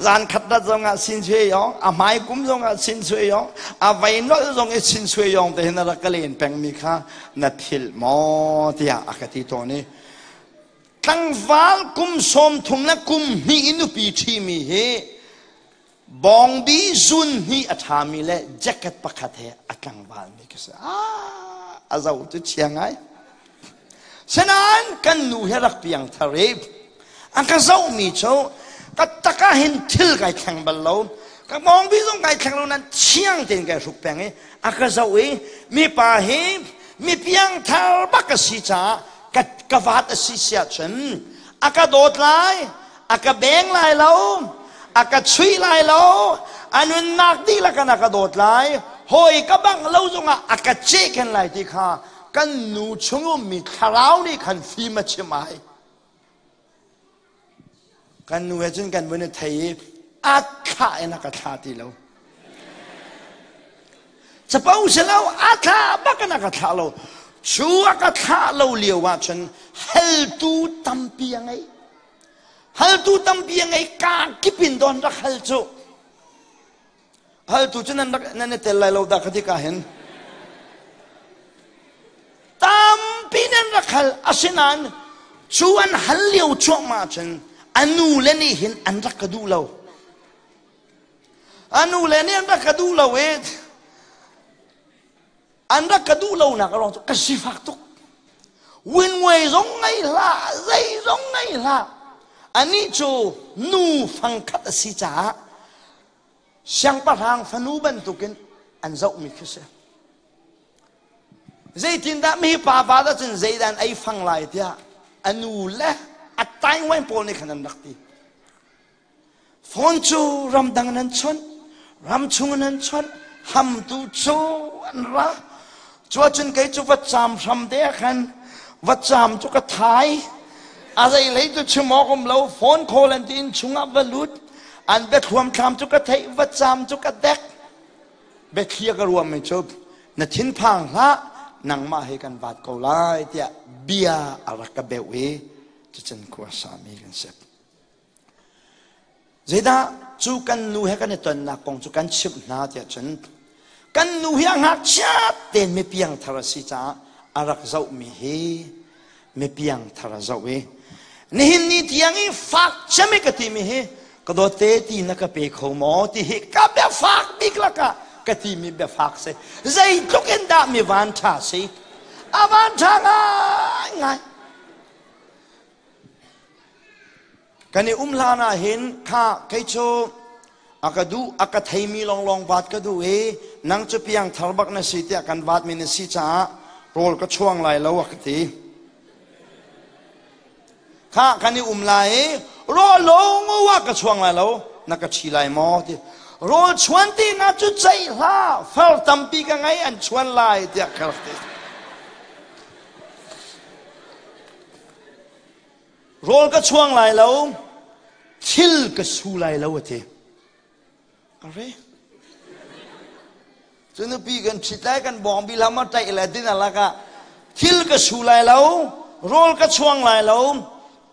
zan khat dat zong ah sin sui yong a hmai kum zong ah sin sui yong a vei nolh zong i sin sui yong te he na rak ka len peng mi kha na philh maw tiah a ka ti tawn i tlangval kum 30 le kum hnih i nupi ṭhi mi hi Bawngbi zun hnih a ṭhami le jacket pakhat he a tlangvalmi ka si. Ah, a zo cu chia ngai. Sinain kan nu he rak piang thar i a ka zohmi cu ka tak ah hin thil kai thleng bal lo. Ka bawngbi zong kai thleng lo nan thiang tein kai hruk peng i a ka zoh i mipa hi mi piangthar bak a si caah ka, ka vat a si siah cun a ka dawt lai a ka beng lai lo a ka chuih lai lo a nunnak dihlak in a ka dawt lai hawi ka bangh lo zongah a ka cehken lai ti kha kan nu chung ummi thlarau nih khan fim a chim ai kan nu he cun kan vun i thei i a thlah in a ka thlah ti lo capo si lo a thlah bak in a ka thlah lo cu a ka thlah lo lio ah cun haltu tampi a ngei Haltu tampi a ngei ka kip in don rak hal cu. Haltu cu nan rak nan i tel lai lo dah ka ti ka hin. Tampi nan rak hal asinain cu an hal lio cuahmah cun a nu le nih hin an rak ka duh lo. A nu le nih an rak ka duh lo i An rak ka duh lonak a ruang cu ka sifak tuk. Winway zong ngei hlah, zei zong ngei hlah. Anih cu nu fangkhat a si caah siangpahrang fanu bantukin an zohmi khi si. Zeitindah mi pa va dah cun zeidah an ei fang lai tiah a nu le a taingwain pawl nih khan an rak ti. Phone cu ramdang in an chawnh, ramchung in an chawnh, hamtu cu an ra. Cu ahcun kei cu vacam hram te ah khan vacam cu ka thai. A zeilei cu chim awk um lo, phone call an ti inn chungah va lut. An biathluam thlam cu ka theih, vacam cu ka dek. Biathli a ka ruahmi cu na thinphang hlah, nangmah he kan vat ko lai tiah bia a rak ka beuh i cucun khua sami kan si. Zeidah cu kan nu he kan i tonnak kong cu kan chimh hna tiah cun kan nu hi a ngakchia tein mi piangthar a si caah a rak zohmi hi mi piangthar a zoh i nihin ni tiang i fak cem i ka timi hi ka dawtte ti na ka pe kho maw ti hi ka biafak bik lakah ka timi biafak si zeitluk in dah mi van ṭha si a van ṭha ngaingai Kan i um hlan ah hin kha kei cu a ka duh a ka theimi lawnglawng vaat ka duh i nang cu piang thar bak na si tiah kan vaatmi na si caah rawl ka chuang lai lo a ka ti. Kha kan i um lai i rawl lawng ah ka chuang lai lo na ka ṭhi lai maw ti. Rawl chuan ti na cu ceih hlah far tampi ka ngei an chuan lai tiah ka rak ti. Rawl ka chuang lai lo, thil ka su lai lo a ti. Are. Cu nupi kan ṭhit lai, kan bawngbi lam a ṭaih le din alak ah thil ka su lai lo, rawl ka chuang lai lo,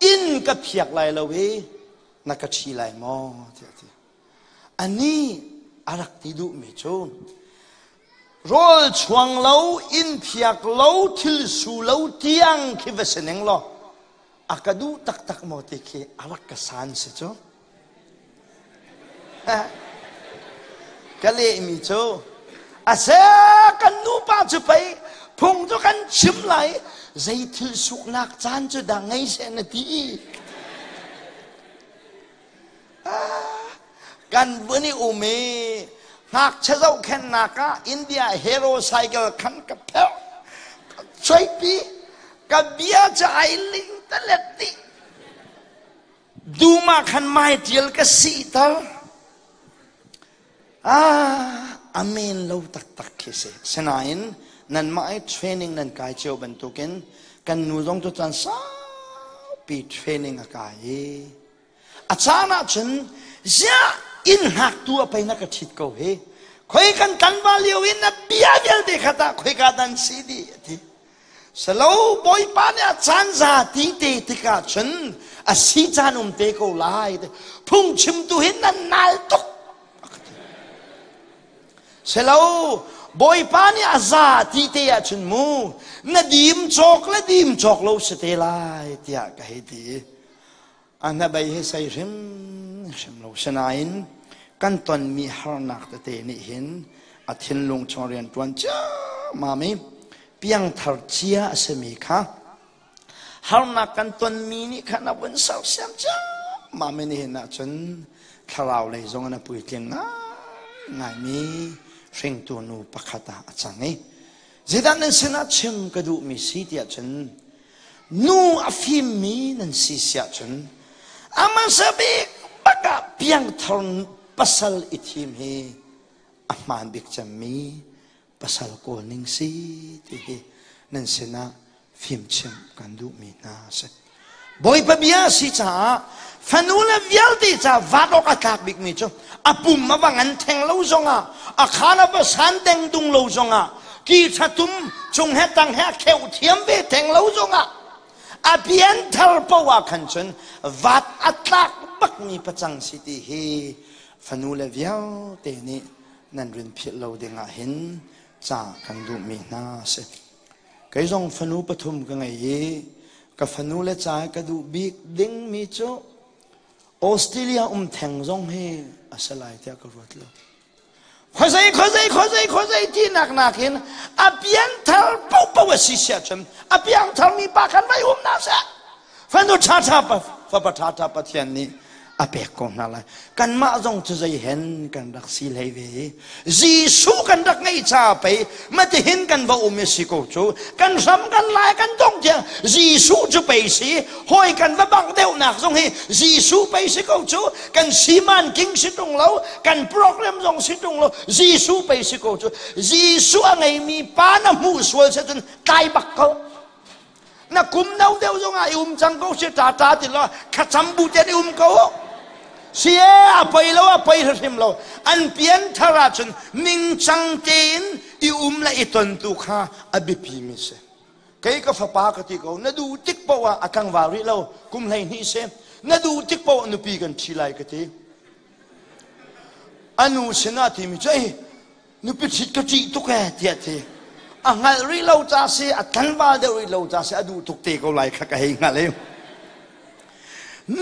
inn ka phiak lai lo i na ka ṭhi lai maw tiah a ti. Anih a rak ti duhmi cu rawl chuang lo, inn phiak lo, thil su lo tiang khi va si ning law a ka duh taktak maw ti khi a rak ka san si cu. Ka lehmi cu a se kan nupa cu pei phung cu kan chim lai zei thil suknak caan cu dah ngei seh na ti. Kan vun i um i ngakchia zohkhenhnak ah India hero cycle khan ka pherh ka chuaipi. Ka bia cu ai ling talet dih. Dum ah khan mai tial ka sihter. Ah, amen lo taktak khi si. Sinain nanmah i training nan kai cio bantukin kan nu zong cu caan saupi training a kai i a caan ahcun ziah inn hngaktu a pei na ka ṭhit ko hi khoi kan tlanval lio in na bia vialte kha tah khoika dan si dih a ti. Salo Bawipa nih a caan za ti te tikah cun a si caan um te ko lai. Phungchimtu hi nan nal tuk. Selo Bawipa nih a za ti te ahcun mu na dim cawk le dim cawk lo si te lai tiah ka hei ti. A hnabei hi sei hrimhrim lo. Sinain kan tonmi harnak tete nih hin a thinlung chung rianṭuan ciammam i piangthar cia a simi kha harnak kan tonmi nih khan a vun sersiam ciammam i nihin ahcun thlarau lei zong in a puitling ngaingaimi hringtu nu pakhat ah a cang i zeidah nan sinah chim ka duhmi si tiah cun Nu a fimmi nan si siah cun a hmasa bik bak ah piangthar pasal i thim hi a hmaan bik cemmi pasal kawl ning si ti hi nan sinah fimchimh kan duhmi hna a si. Bawipa bia a si caah fanu le vialte ca vat awk a tlak bikmi cu a pum a va ngan theng lo zongah a khaan a va san deng dung lo zongah ki ṭha tum cung he tang he a kheuh thiam ve theng lo zongah a pian thar poah ah khan cun vat a tlak bakmi pacang si ti hi fanu le vialte nih nan rin philh lo dingah hin ca kan duhmi hna a si. Kei zong fanu pathum ka ngei i ka fanu le ca ka duh bik dingmi cu Australia um theng zong hi a si lai tiah ka ruat lo. Khuazei khuazei khuazei khuazei tinak nakin a pianthar paohpaoh a si siah cun a piangthar mi pa khan vai um hna seh. Fanu ṭhaṭha fapa ṭhaṭha Pathian nih a pek ko hna lai. Kanmah zong cu zei hen kan rak si hlei ve i Jesuh kan rak ngeih caah pei matihin kan va um i si ko cu kan hram kan lai kan dong tiang Jesuh cu pei si hawi kan va bangh deuhnak zong hi Jesuh pei si ko cu kan siman king si ṭung lo kan program zong si ṭung lo Jesuh pei si ko cu Jesuh a ngeimi pa na hmuh sual si cun tlai bak ko na kum no deuh zong ah i um cang ko si ṭa ṭa ti lo thlacam bu te i um ko si e a poi lo a poi hrim lo an pian thar ahcun ningcang tein i um le i ton tu kha a biapi mi si kei ka fapa ka ti ko na duh tik paoh ah a tlangval rih lo kum 12 si na duh tik paoh nupi kan ṭhi lai ka ti a nu sinah timi cu ei nupi ṭhit ka ṭih tuk ee tiah ti a hngalh rih lo ca si a tlangval deuh rih lo ca si a duh tuk te ko lai kha ka hei hngalh i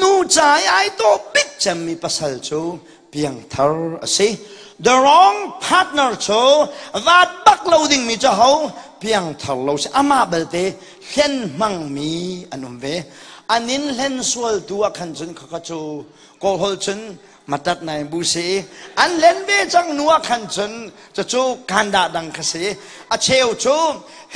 nu ca i ai dawh bik cemmi pasal cu piangthar a si the wrong partner cu vat bak lo dingmi cu ho piangthar lo si amah belte hlen hmangmi an um ve an in hlen sual tu ah khan cun khakha cu kawlholh cun matat nai bu si an len ve cang nu ah khan cun cucu kanda dang kha si a cheu cu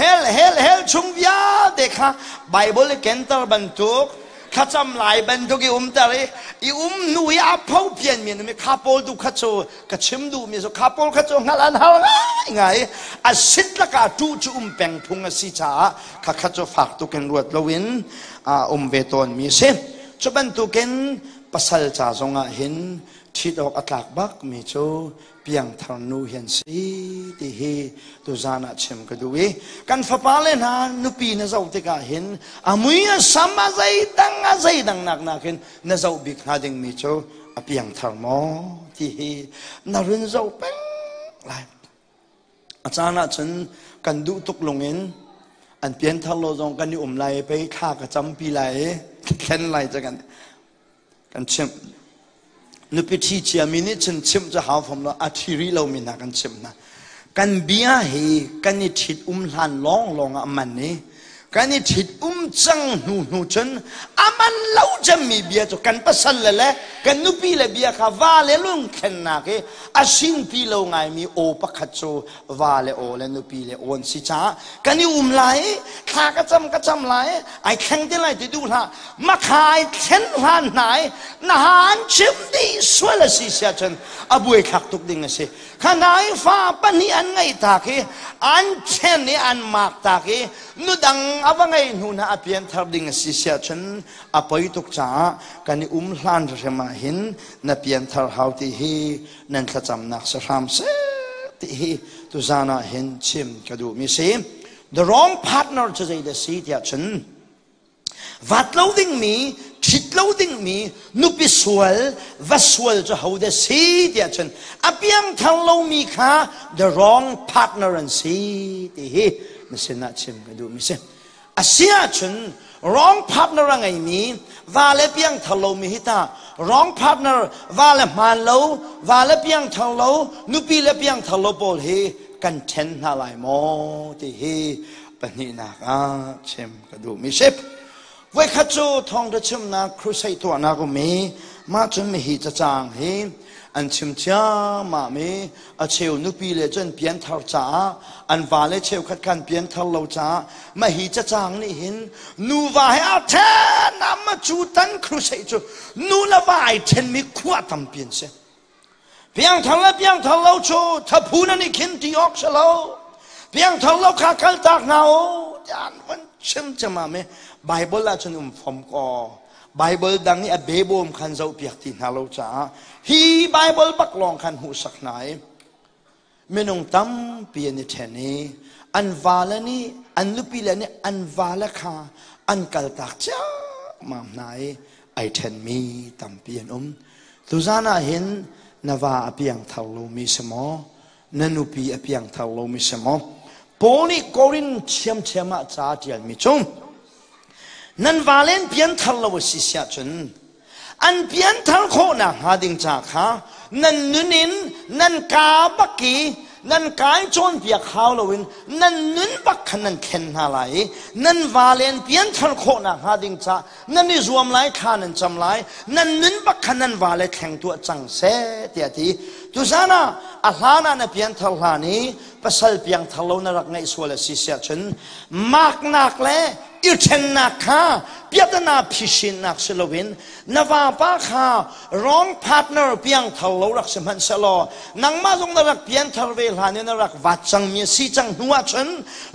hell hell hell chung vialte kha bible i kenter bantuk thlacam lai bantuk i umter i i um nu i a pho pian mi mi kha pawl tu kha cu ka chim duh mi cu kha pawl kha cu hngalh an har ngai ngai a sit laka tu cu um peng phung a si caah kha kha cu fak tukin ruat loin a um ve tawn mi si cu bantukin pasal ca zongah hin ṭhit awk a tlak bak mi cu piangthar nu hi an si ti hi tuzan ah chim ka duh i kan fapa le hna nupi na zoh tikah hin a mui a sam a zeidang a zeidang nak nakin na zoh bik hnga dingmi cu a piangthar maw ti hi na run zoh peng lai A caan ahcun kan duh tuk lungin an pianthar lo zong kan i um lai i pei thla ka campi lai i thlen lai ca kan kan chimh. Nupi ṭhi ciami nih cun chimh cu hau fam lo a ṭhi rih lomi hna kan chimh hna. Kan bia hi kan i ṭhit um hlan lawnglawng ah a man i. Kan i ṭhit um cang hnu hnu cun a man lo cemmi bia cu kan pasal le le kan nupi le bia kha va le lungthlennak i a sinpi lo ngaimi aw pakhat cu va le aw le nupi le aw an si caah kan i um lai i thla ka cam ka cam lai i ai thleng ti lai ti duh hlah makha ai thlen hlan hna i na ha an chim dih sual a si siah cun a buaithlak tuk ding a si. Kha hna i fa pahnih an ngeih tak i an ṭhen i an maak tak i nudang a va ngei hnu hna a pianthar ding a si siah cun a poi tuk caah kan i um hlan hrim ah hin na pianthar hau ti hi nan thlacamnak si hram seh ti hi tuzan ah hin chim ka duhmi si. The wrong partner cu zeidah si tiah cun Vat lo dingmi, ṭhit lo dingmi, nupi sual, va sual cu ho dah si tiah cun a piangthar lomi kha the wrong partner an si ti hi na sinah chim ka duhmi si. A si ahcun wrong partner a ngeimi va le piangthar lomi hi ta wrong partner va le hmaan lo, va le piangthar lo, nupi le piangthar lo pawl hi kan ṭhen hna lai maw ti hi pahnihnak ah chim ka duhmi si. Voikhat cu thawngṭha chimnak crusade tuahnak um i mah cun mihi cacang hi an chim ciammam i a cheu nupi le cun pianthar caah an vale cheukhat khan pianthar lo caah mah hi cacang nih hin nuva he a ṭhen ama cu tan crusade cu nu le va ai ṭhenmi khua tampi an si. Piangthar le piangthar lo cu thaphu nan i khin ti awk si lo. Piangthar lo kha kaltak hna u tiah an van chim ciammam i Bible ah cun um fom kaw Bible dang i a bebawm khan zohpiak ti hna lo caah hi Bible bak lawng khan hmuhsak hna i minung tampi an i ṭhen i an vale nih an nupile nih an vale kha an kaltak ciammam hna i ai ṭhenmi tampi an um. Tuzan ah hin na va a piangthar lomi si maw? Na nupi a piangthar lomi si maw? Paul nih Korin ṭhiamṭhiam ah ca a ṭialmi cu nan vale an pianthar lo a si siah cun an pianthar khawhnak hnga ding ca kha nan nun in nan kaa bak i nan kai cawnpiak hau loin nan nun bak khan nan thlen hna lai i nan vale an pianthar khawhnak hnga ding ca nan i zuam lai thla nan cam lai nan nun bak khan nan vale thleng tuah cang seh tiah ti tuzan ah a hlan ah na pianthar hlan i pasal piangthar lo na rak ngeih sual a si siah cun maknak le i ṭhennak kha piahtana phisinnak si loin na vapa kha wrong partner piangthar lo rak si hmanh sehlaw nangmah zong na rak pianthar ve hlan in na rak vat cangmi a si cang hnu ahcun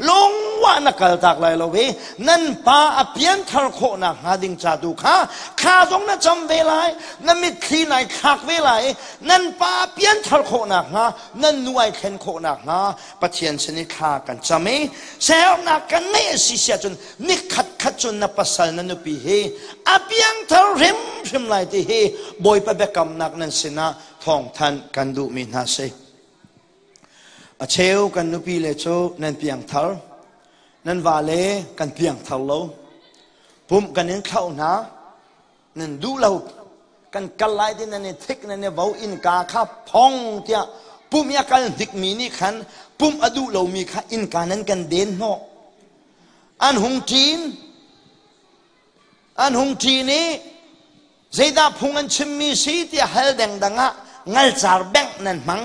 lungwah na kaltak lai lo i nan pa a pianthar khawhnak hnga ding ca tu kha kha zong na cam ve lai na mitthli nai thlak ve lai i nan pa a pianthar khawhnak hnga nan nu ai thlen khawhnak hnga Pathian sin i thla kan cam i sernak kan ngeih a si si ahcun ni khat khat cun na pasal na nupi hi a piangthar hrimhrim lai ti hi Bawipa biakamnak nan sinah thawngthanh kan duhmi hna si. A cheu kan nupi le cu nan piangthar, nan vale kan piangthar lo. Pumh kan in thlauh hna, nan duh lo kan kal lai ti nan i thik nan i vo innka kha phong tiah pum i a kal hnikmi nih khan pum a duh lomi kha innka nan kan den hnawh an hung ṭin an hung ṭin i zeidah phung an chimmi si tiah hal dengdang ah ngalcar bengh nan hmang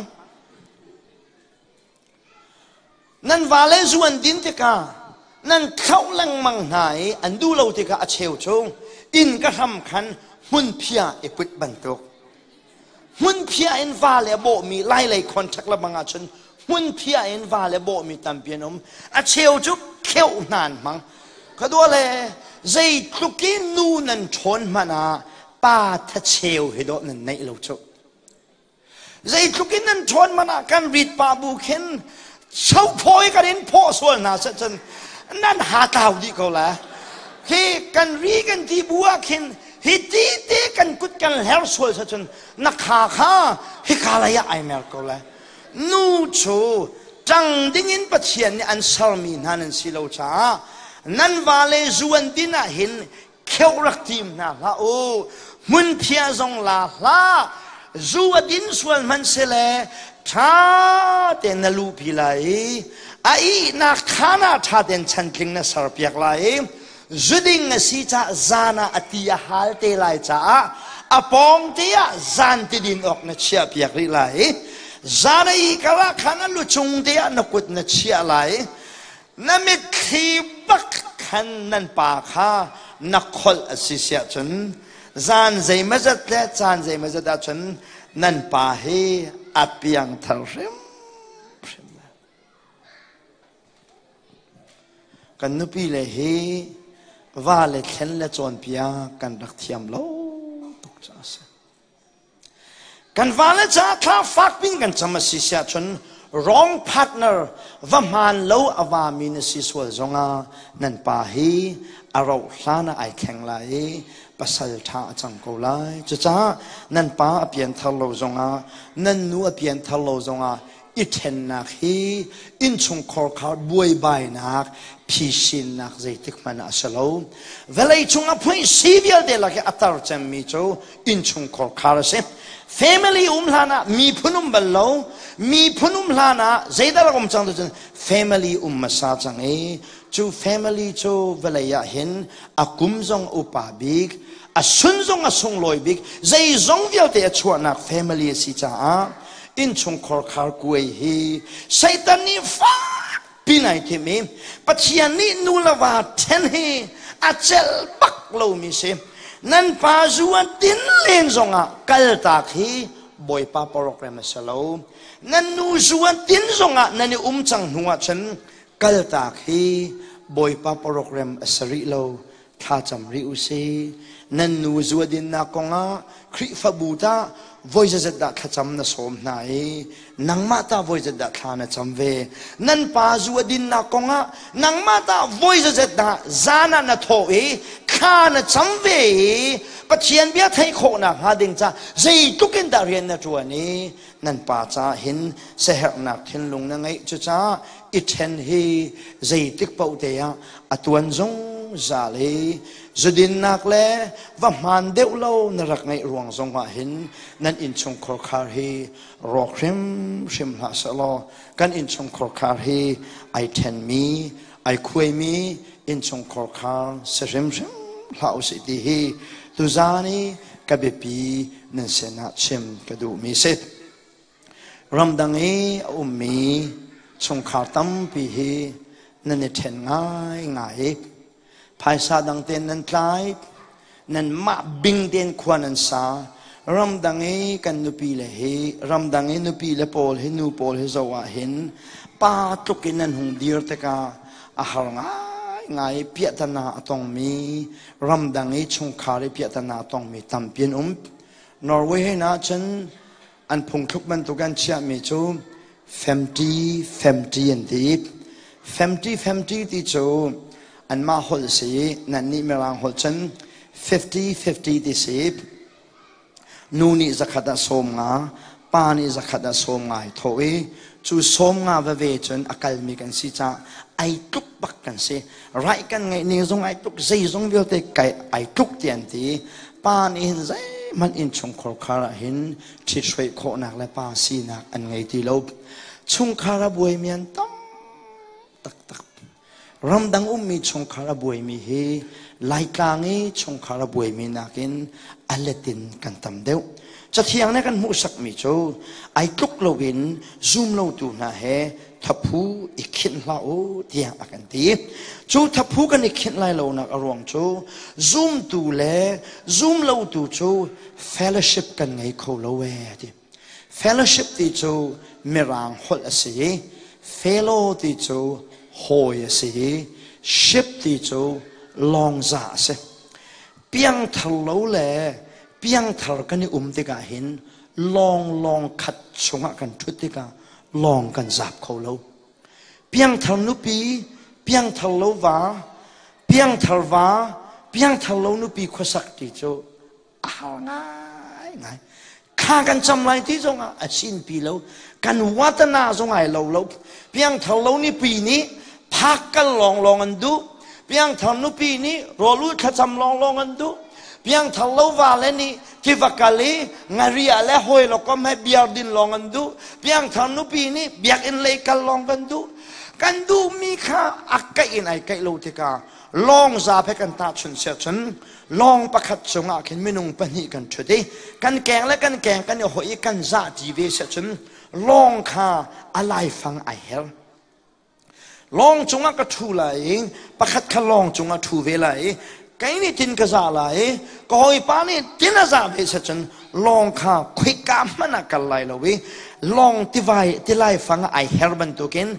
Nan vale zu an din tikah nan thlauh lengmang hna i an duh lo tikah a cheu cu inn ka hram khan hmunphiah i put bantuk. Hmunphiah in vale a bawhmi lailei contract le bang ahcun hmunphiah in vale bawhmi tampi an um. A cheu cu kheuh hna an hmang. Ka dua le zeitluk i nu nan ṭhawn hmanh ah pa thacheu hi dawh nan neih lo cu. Zeitluk in nan ṭhawn man ah kan rit pah bu khin chophawi kan in phawh sual hna seh cun nan ha tlau dih ko la. Hi kan ri kan ti bu ah khin hi ti te kan kut kan hler sual seh cun na kha kha hika lei ah ai mer ko la. Nu cu ṭang ding in Pathian nih an sermi hna nan si lo caah nan vale zu an din ah hin kheuh rak tim hna hlah u hmunphiah zong la hlah zu a din sual hmanh sile. Ṭha tein na luhpi lai i a ihnak khaan ah ṭha tein chantling na serpiak lai i zuding a si caah zan ah a ti a hal te lai caah a pawng te ah zan ti din awk na chiahpiak rih lai i zan a ih kar ah khan a lucung te ah na kut na chiah lai i na mitthli bak khan nan pa kha na kholh a si siah cun zan zeimazat le caan zeimazat ahcun nan pa hi a piangthar hrimhrim lai. Kan nupi le hi va le thlen le cawnpiak kan rak thiam lo tuk caah a si. Kan vale caah thla fakpin kan cam a si siah cun wrong partner va hmaan lo a vami na si sual zongah nan pa hi a rauh hlan ah ai thleng lai i pasal ṭha a cang ko lai. Cucaah nan pa a pianthar lo zongah nan nu a pianthar lo zongah i ṭhennak hi innchungkhar kha buaibainak phisinnak zeitik hmanh ah a si lo. Vawlei cung a phuih si vialte lak i a tar cemmi cu innchungkhar khar a si. Family um hlan ah miphun um bal lo, miphun um hlan ah zeidah rak um cang tu cun family um hmasa cang i cu family cu vawlei ah hin a kum zong upa bik, a sun zong a sunglawi bik, zeizong vialte a chuahnak family a si caah innchungkhar khar kuai hi Satan nih fak pin ai thim i Pathian nih nu le va then hi a celh bak lomi si. Nan pa zu an tin len zongah kaltak hi Bawipa program a si lo. Nan nu zu an tin zongah nan i um cang hnu ah cun kaltak hi Bawipa program a si rih lo. Thlacam rih u si. Nan nu zuadinnak kongah Khrihfabu tah voi zazat dah thlacam na sawm hna i nangmah tah voi zat dah thla na cam ve. Nan pa zuadinnak kongah nangmah tah voi zazat dah zan ah na thawh i thla na cam ve i Pathian bia theih khawhnak hnga ding ca zeitluk in dah rian na ṭuan i nan pa caah hin siaherhnak thinlung na ngeih. Cucaah i ṭhen hi zeitik paoh te ah a tuan zungzal i zudinnak le va hmaan deuh lo na rak ngeih ruang zongah hin nan innchungkhar khar hi rawk hrimhrim hlah sehlaw kan innchungkhar khar hi ai ṭhenmi ai khuaimi innchungkhar khar si hrimhrim hlah usih ti hi tuzaan i ka biapi nan sinah chim ka duhmi si. Ramdang i a ummi chungkhar tampi hi nan i ṭhen ngaingai i phaisa dang tein nan tlai, nanmah bing tein khua nan sa. Ramdang i kan nupi le hi, ramdang i nupi le pawl hi, nu pawl hi zoh ah hin pa tluk in nan hung dir tikah a har ngaingai i piahtana a tongmi, ramdang i chungkhar i piahtana a tongmi tampi an um. Norway he na cun an phungthluk bantuk an chiahmi cu femti femti an ti. Femti femti ti cu anmah holh si i nannih mirang holh cun 50-50 ti si. Nu nih zakhat ah 50, pa nih zakhat ah 50 ai thawh i cu 50 veve cun a kalmi kan si caah ai tluk bak kan si. Right kan ngeih ning zong ai tluk, zeizong vialte kai ai tluk ti an ti. Pa nih hin zeihmanh innchungkhar khar ah hin ṭhithruai khawhnak le pa sinak an ngei ti lo. Chungkhar a buaimi an tam taktak. Ramdang ummi chungkhar a buaimi hi Laitlang i chungkhar a buaimi nakin a let in kan tam deuh. Cathiang nih kan hmuhsakmi cu ai tluk loin zum lotu hna he thaphu i khinh hlah u tiah a kan ti. Cu thaphu kan i khinh lai lonak a ruang cu zumtu le zumlotu cu fellowship kan ngei kho lo ee ti. Fellowship ti cu mirang holh a si i fellow ti cu hawi a si i ship ti cu lawngza a si. Piangthar lo le piangthar kan i um tikah hin lawng lawng khat chungah kan ṭhut tikah lawng kan zap kho lo. Piangthar nupi, piangthar lo va, piangthar va, piangthar lo nupi khuasak ti cu a har ngaingai. Thla kan cam lai ti zongah a sinpi lo. Kan watana zong ai lo lo. Piangthar lo nupi nih phak kal lawnglawng an duh. Piangthar nupi nih rawlul thlacam lawnglawng an duh. Piangthar lo va le nih tiva kal i ngaria le hawi lo kom he biar din lawng an duh. Piangthar nupi nih biakinn lei kal lawng kan duh. Kan duhmi kha a kaih in ai kaih lo tikah lawng zaap he kan tahchunh siah cun lawng pakhat cungah khin minung pahnih kan ṭhut i kan keng le kan keng kan i hoih i kan zah ṭi ve siah cun lawng kha a laifang ai her. Lawng cungah ka ṭhu lai i pakhat kha lawng cungah ṭhu ve lai i kei nih tin ka zah lai i ka hawipa nih tin a zah ve siah cun lawng kha khoika hmanh ah kal lai lo i lawng tivai tilai fang ah ai her bantukin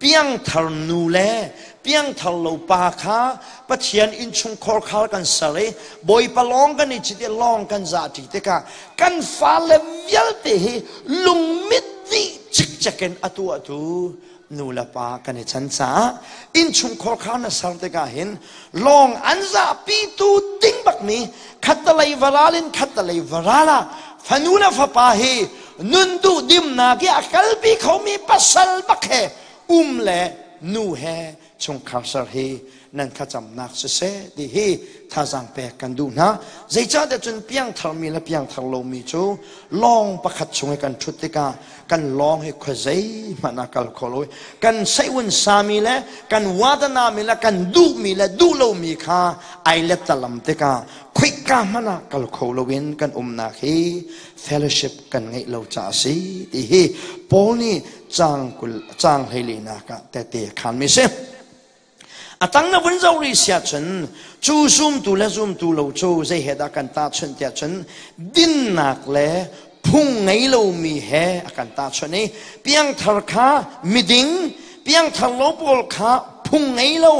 piangthar nu le piangthar lo pa kha Pathian innchungkhar khar kan ser i Bawipa lawng kan i cit i lawng kan zah ṭi tikah kan fale vialte hi lungmit dih cikcek in a tuahtu nu le pa kan i chan caah innchungkhar kha na ser tikah hin lawng an zahpitu ding bakmi khattalei varal in khattalei varal ah fanu le fapa hi nun duh dimnak i a kalpi khomi pasal bak he um le nu he chungkhar ser hi nan thlacamnak siseh ti hi thazaang pek kan duh hna. Zeicahtiah cun piangthar mi le piangthar lomi cu lawng pakhat chung i kan ṭhut tikah kan lawng hi khuazei hmanh ah kal kho lo i kan seihun sami le kan wadanami le kan duhmi le duh lomi kha ai lettalam tikah khoika hmanh ah kal kho loin kan umnak hi fellowship kan ngeih lo caah a si ti hi Paul nih caang 20 caang 14 ah tehte a khanmi si. A tang na vun zoh rih siah cun cu zumtu le zumtu lo cu zei he dah kan tahchunh tiah cun dinnak le phung ngei lomi he a kan tahchunh i piangthar kha miding piangthar lo pawl kha phung ngei lo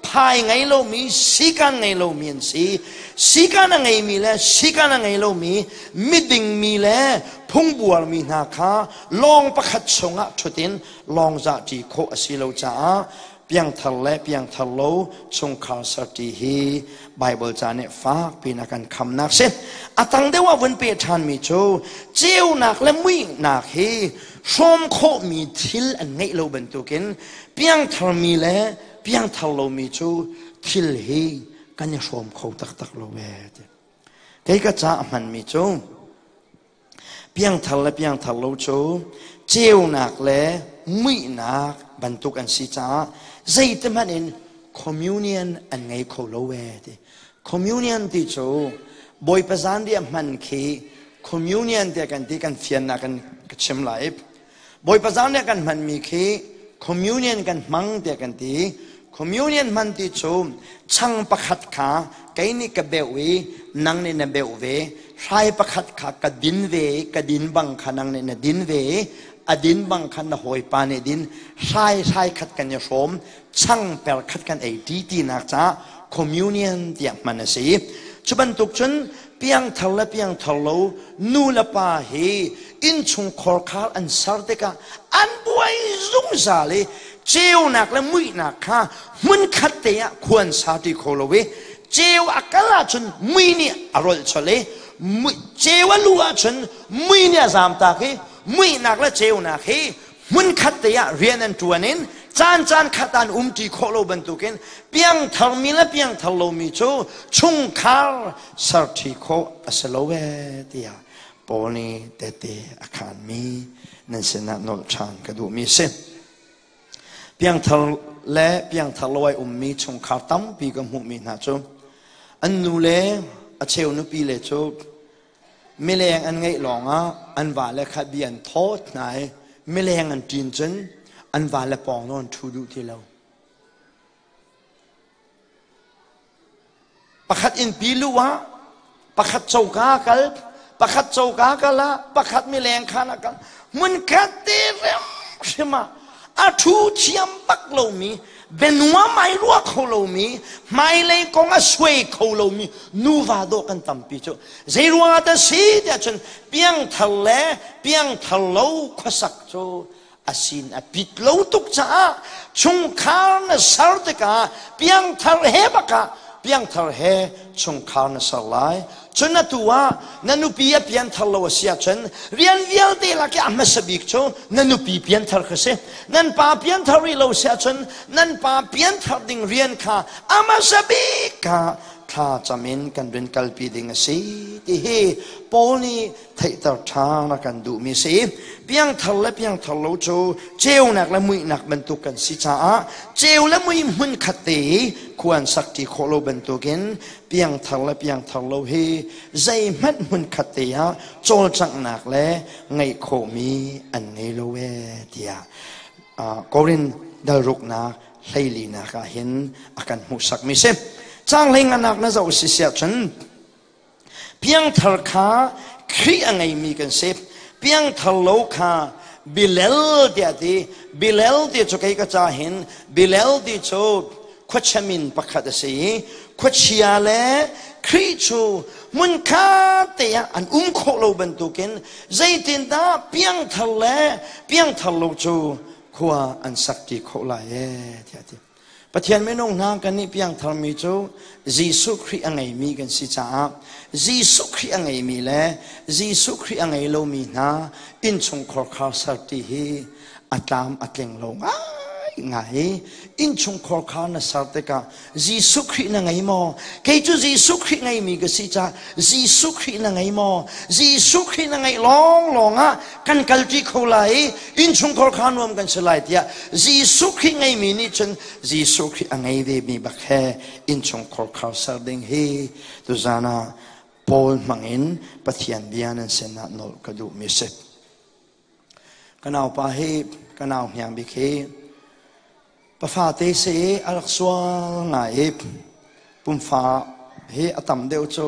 phai ngei lomi sikan ngei lomi an si sikan a ngeimi le sikan a ngei lomi miding mi le phungbuarmi hna kha lawng pakhat chungah ṭhut in lawng zahṭi khawh a si lo caah piangthar le piangthar lo chungkhar serṭi hi Baibal ca nih fakpi in a kan khamnak si. A tang deuh ah vun pe ṭhanmi cu ceunak le muihnak hi hrawm khawhmi thil an ngeih lo bantukin piangtharmi le piangthar lomi cu thil hi kan i hrawm kho taktak lo ee ti. Kei ka ca a hmanmi cu Piangthar le piangthar lo cu ceunak le muihnak bantuk an si caah zeitihmanh in communion an ngei kho lo ee ti. Communion ti cu Bawipa zanriah hman khi communion tiah kan ti kan fiannak kan ka chim lai. Bawipa zanriah kan hmanmi khi communion kan hmang tiah kan ti. Communion hman ti cu chang pakhat kha kei nih ka beuh i nang nih na beuh ve. Hrai pakhat kha ka din ve i ka din bang kha nang nih na din ve i a din bang khan na hawipa nih din. Hrai hrai khat kan i hrawm, chang per khat kan ei ṭi tinak caah communion tiah hman a si. Cu bantuk cun piangthar le piangthar lo nu le pa hi innchungkhar khar an ser tikah an buai zungzal i ceunak le muihnak kha hmunkhat te ah khua an sa ti kho lo i ceu a kal ahcun mui nih a rolh chol i ceu a luh ahcun mui nih a zamtak i muihnak le ceunak hi hmunkhat te ah rian an ṭuan in caan caan khat an umṭi khawh lo bantukin piangthar mi le piangthar lomi cu chungkhar serṭhi khawh a si lo ee tiah Paul nih tehte a khaanmi nan sinah nolh ṭhan ka duhmi a si. Piangthar le piangthar lo ai ummi chungkhar tampi ka hmuhmi hna cu an nu le a cheu nupi le cu mileng an ngeih lawngah an vale kha bia an thawt hna i mileng an ṭin cun an vale pawng nawn ṭhu duh ti lo. Pakhat innpi luh ah pakhat coka kal, pakhat coka kal ah pakhat mileng khan ah kal. Hmunkhat te hrimhrim ah a ṭhu thiam bak lomi bianuam ai ruah kho lomi hmailei kong a suai kho lomi nuva dawh kan tampi cu zei ruangah dah si tiah cun piangthar le piangthar lo khuasak cu a sin a pit lo tuk caah chungkhar na ser tikah piangthar he bakah piangthar he chungkhar na ser lai Cun atu ah na nupi a pianthar lo a si ahcun rian vialte lak i a hmasa bik cu na nupi pianthar kha si. Nan pa pianthar rih lo si ahcun nan pa pianthar ding rian kha a hmasa bik ah. thla cam in kan rin kalpi ding a si ti hi Paul nih theihter ṭhan a kan duhmi a si. Piangthar le piangthar lo cu ceunak le muihnak bantuk kan si caah ceu le mui hmun khat te i khua an sak ṭi khawh lo bantukin piangthar le piangthar lo hi zeihmanh hmun khat te ah cawlcanghnak le ngeih khawhmi an ngei lo ee tiah Korin dalruknak hleilinak ah hin a kan hmuhsakmi si. Caang hleinganak na zoh si siah cun piangthar kha Khrih a ngeimi kan si. Piangthar lo kha bilel tiah ti. Bilel ti cu kei ka ca hin bilel ti cu khuachia min pakhat a si i khuachia le Khrih cu hmunkhat te ah an um khawh lo bantukin zeitindah piangthar le piangthar lo cu khua an sak ṭi khawh lai ee tiah a ti. Pathian minung hna kan nih piangtharmi cu Jesuh Khrih a ngeimi kan si caah Jesuh Khrih a ngeimi le Jesuh Khrih a ngei lomi hna innchungkhar khar serti hi a tlam a tling lo ngai ngai. Innchungkhar kha na ser tikah Jesuh Khrih na ngei maw? Kei cu Jesuh Khrih ngeimi ka si caah Jesuh Khrih na ngei maw? Jesuh Khrih na ngeih lawnglawng ah kan kalṭi kho lai i innchungkhar kha nuam kan si lai tiah Jesuh Khrih ngeimi nih cun Jesuh Khrih a ngei vemi bak he innchungkhar khar ser ding hi tuzan ah Paul hmangin Pathian bia nan sinah nolh ka duhmi si. Ka naupa hi ka nau hniang bik hi pafa te si i a rak sual ngai i pumfa hi a tam deuh cu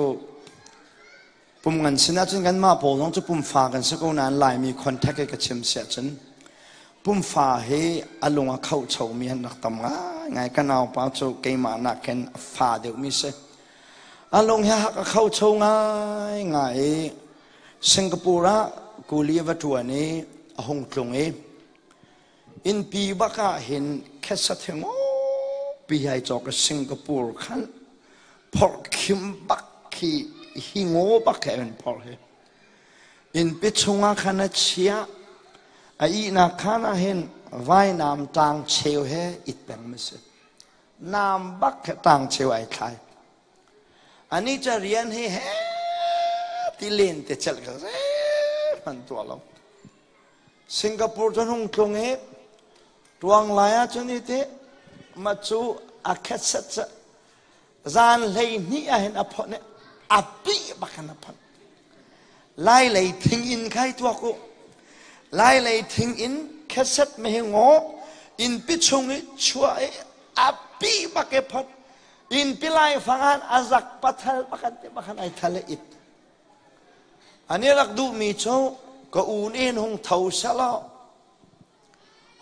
pum ngan sin ahcun kanmah pawl zong cu pumfa kan si ko nain Laimi contact i ka chim si ahcun pumfa hi a lung a khohchomi an rak tam ngaingai. Ka naupa cu keimah nakin a fa deuhmi si. A lung hi a khocho ngaingai i Singapore ah kuli a va ṭuan i a hung tlung i innpi bak ah hin khesa thingopi ai cawk i Singapore khan phorh khim bak khi hi ngaw bak he an phorh hi. Innpi chungah khan a chiah. A ihnak khan ah hin vainam tang cheu he it peng ma si. Nam bak he tang cheu ai thlai. Ani ca rian hi he ti len te chelh ka hman tuah lo. Singapore cun hung tlung i tuang lai ah cun i ti ma cu a khet set ca zan hlei hnih ah hin a phon i a pi bak in a phon. Lai lei thing in khai tuak u. Lai lei thing in kheset me hi ngaw inn pi chung i chuah i a pi bak i phot. Innpi laifang ah a zak pathal pakhat te pakhat ai thal i it. Ani rak duhmi cu ka u nih hin hung tho selaw,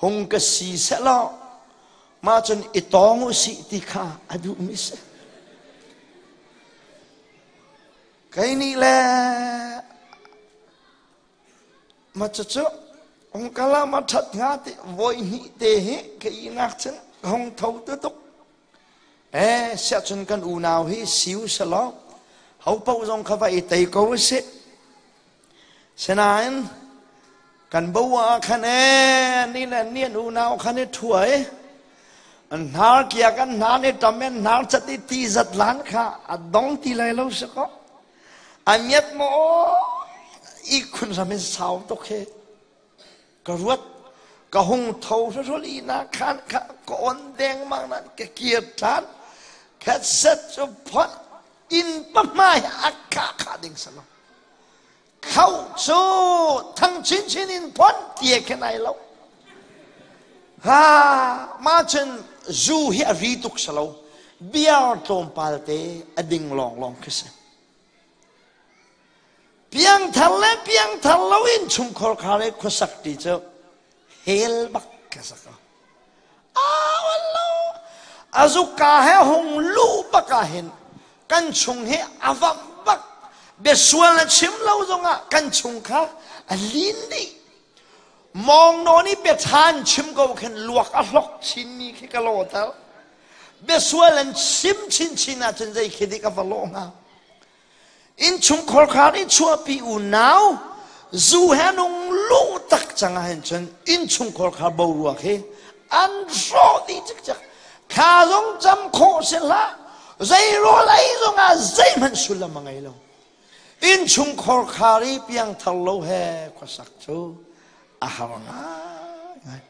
hung ka si selaw, mah cun i tawng u sih ti kha a duhmi si. Kei nih le Ma cucu hung kal ah ma ṭhat hnga ti voi hnih te hi ka ihnak cun ka hung tho tu tuk. Eh, siahcun kan unau hi siu selaw ho paoh zong kha va i tei ko usih. Sinain kan bo ah khan ee ni le ni an unau khan i ṭhuai an hnar kia kan hnar ni tam an hnar cat i ti zat lan kha a dong ti lai lo si ko. A miat maw ihkhun ram in sau tuk hi ka ruat ka hung tho hruhrul ihnak khan kha ka on dengmang nan ka kir ṭhan khatset cu phot inn pahmai a kha kha ding salo khau cu thang chinchin in phot tie khen ai lo ha ma cun zu hi a ri tuk salo biar tlawmpal te a ding lawnglawng khi si. Piangthar le piangthar lo in chungkhar khar i khuasak ti cu hell bak ka sak ko. Awal lo. A zuka he hung lu bak ah hin kan chung hi a vamh bak. Biasual na chim lo zongah kan chung kha a lin dih. Mawng nawn i biatha an chim ko khin luak a hlok chinmi khi ka lawter. Biasual an chim chinchin ahcun zei khi dik a va lawh hnga. Innchungkhar khar i chuahpi unau zu he nung lu tak cang ah hin cun innchungkhar khar boruak hi an hrawh dih cikcek. Thla zong cam khawh si hlah. Zei rawl ei zongah zeihmanh sullam a ngei lo. Innchungkhar khar i piangthar lo he khuasak cu a har ngai.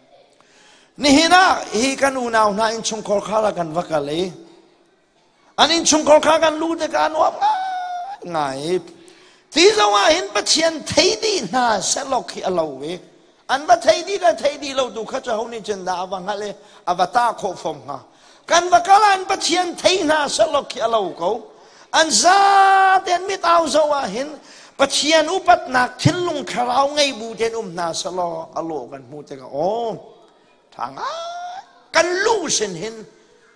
Nihin ah hi kan unau hna innchungkhar khar ah kan va kal i an innchungkhar kha kan lu tikah a nuam ngai. Ti zong ah hin Pathian thei dih hna sehlaw khi a lo i an va thei dih le thei dih lo tu kha cu ho nih cun dah a va hngalh i a va tah khawh fom hnga. Kan va kal ah Pathian thei hna sehlaw khi a lo ko. An zaten mit au zoh ah hin Pathian upatnak thinlung thlarau ngei bu ten um hna sehlaw a lawh kan hmuh tikah aw ṭha ngai kan lu sin hin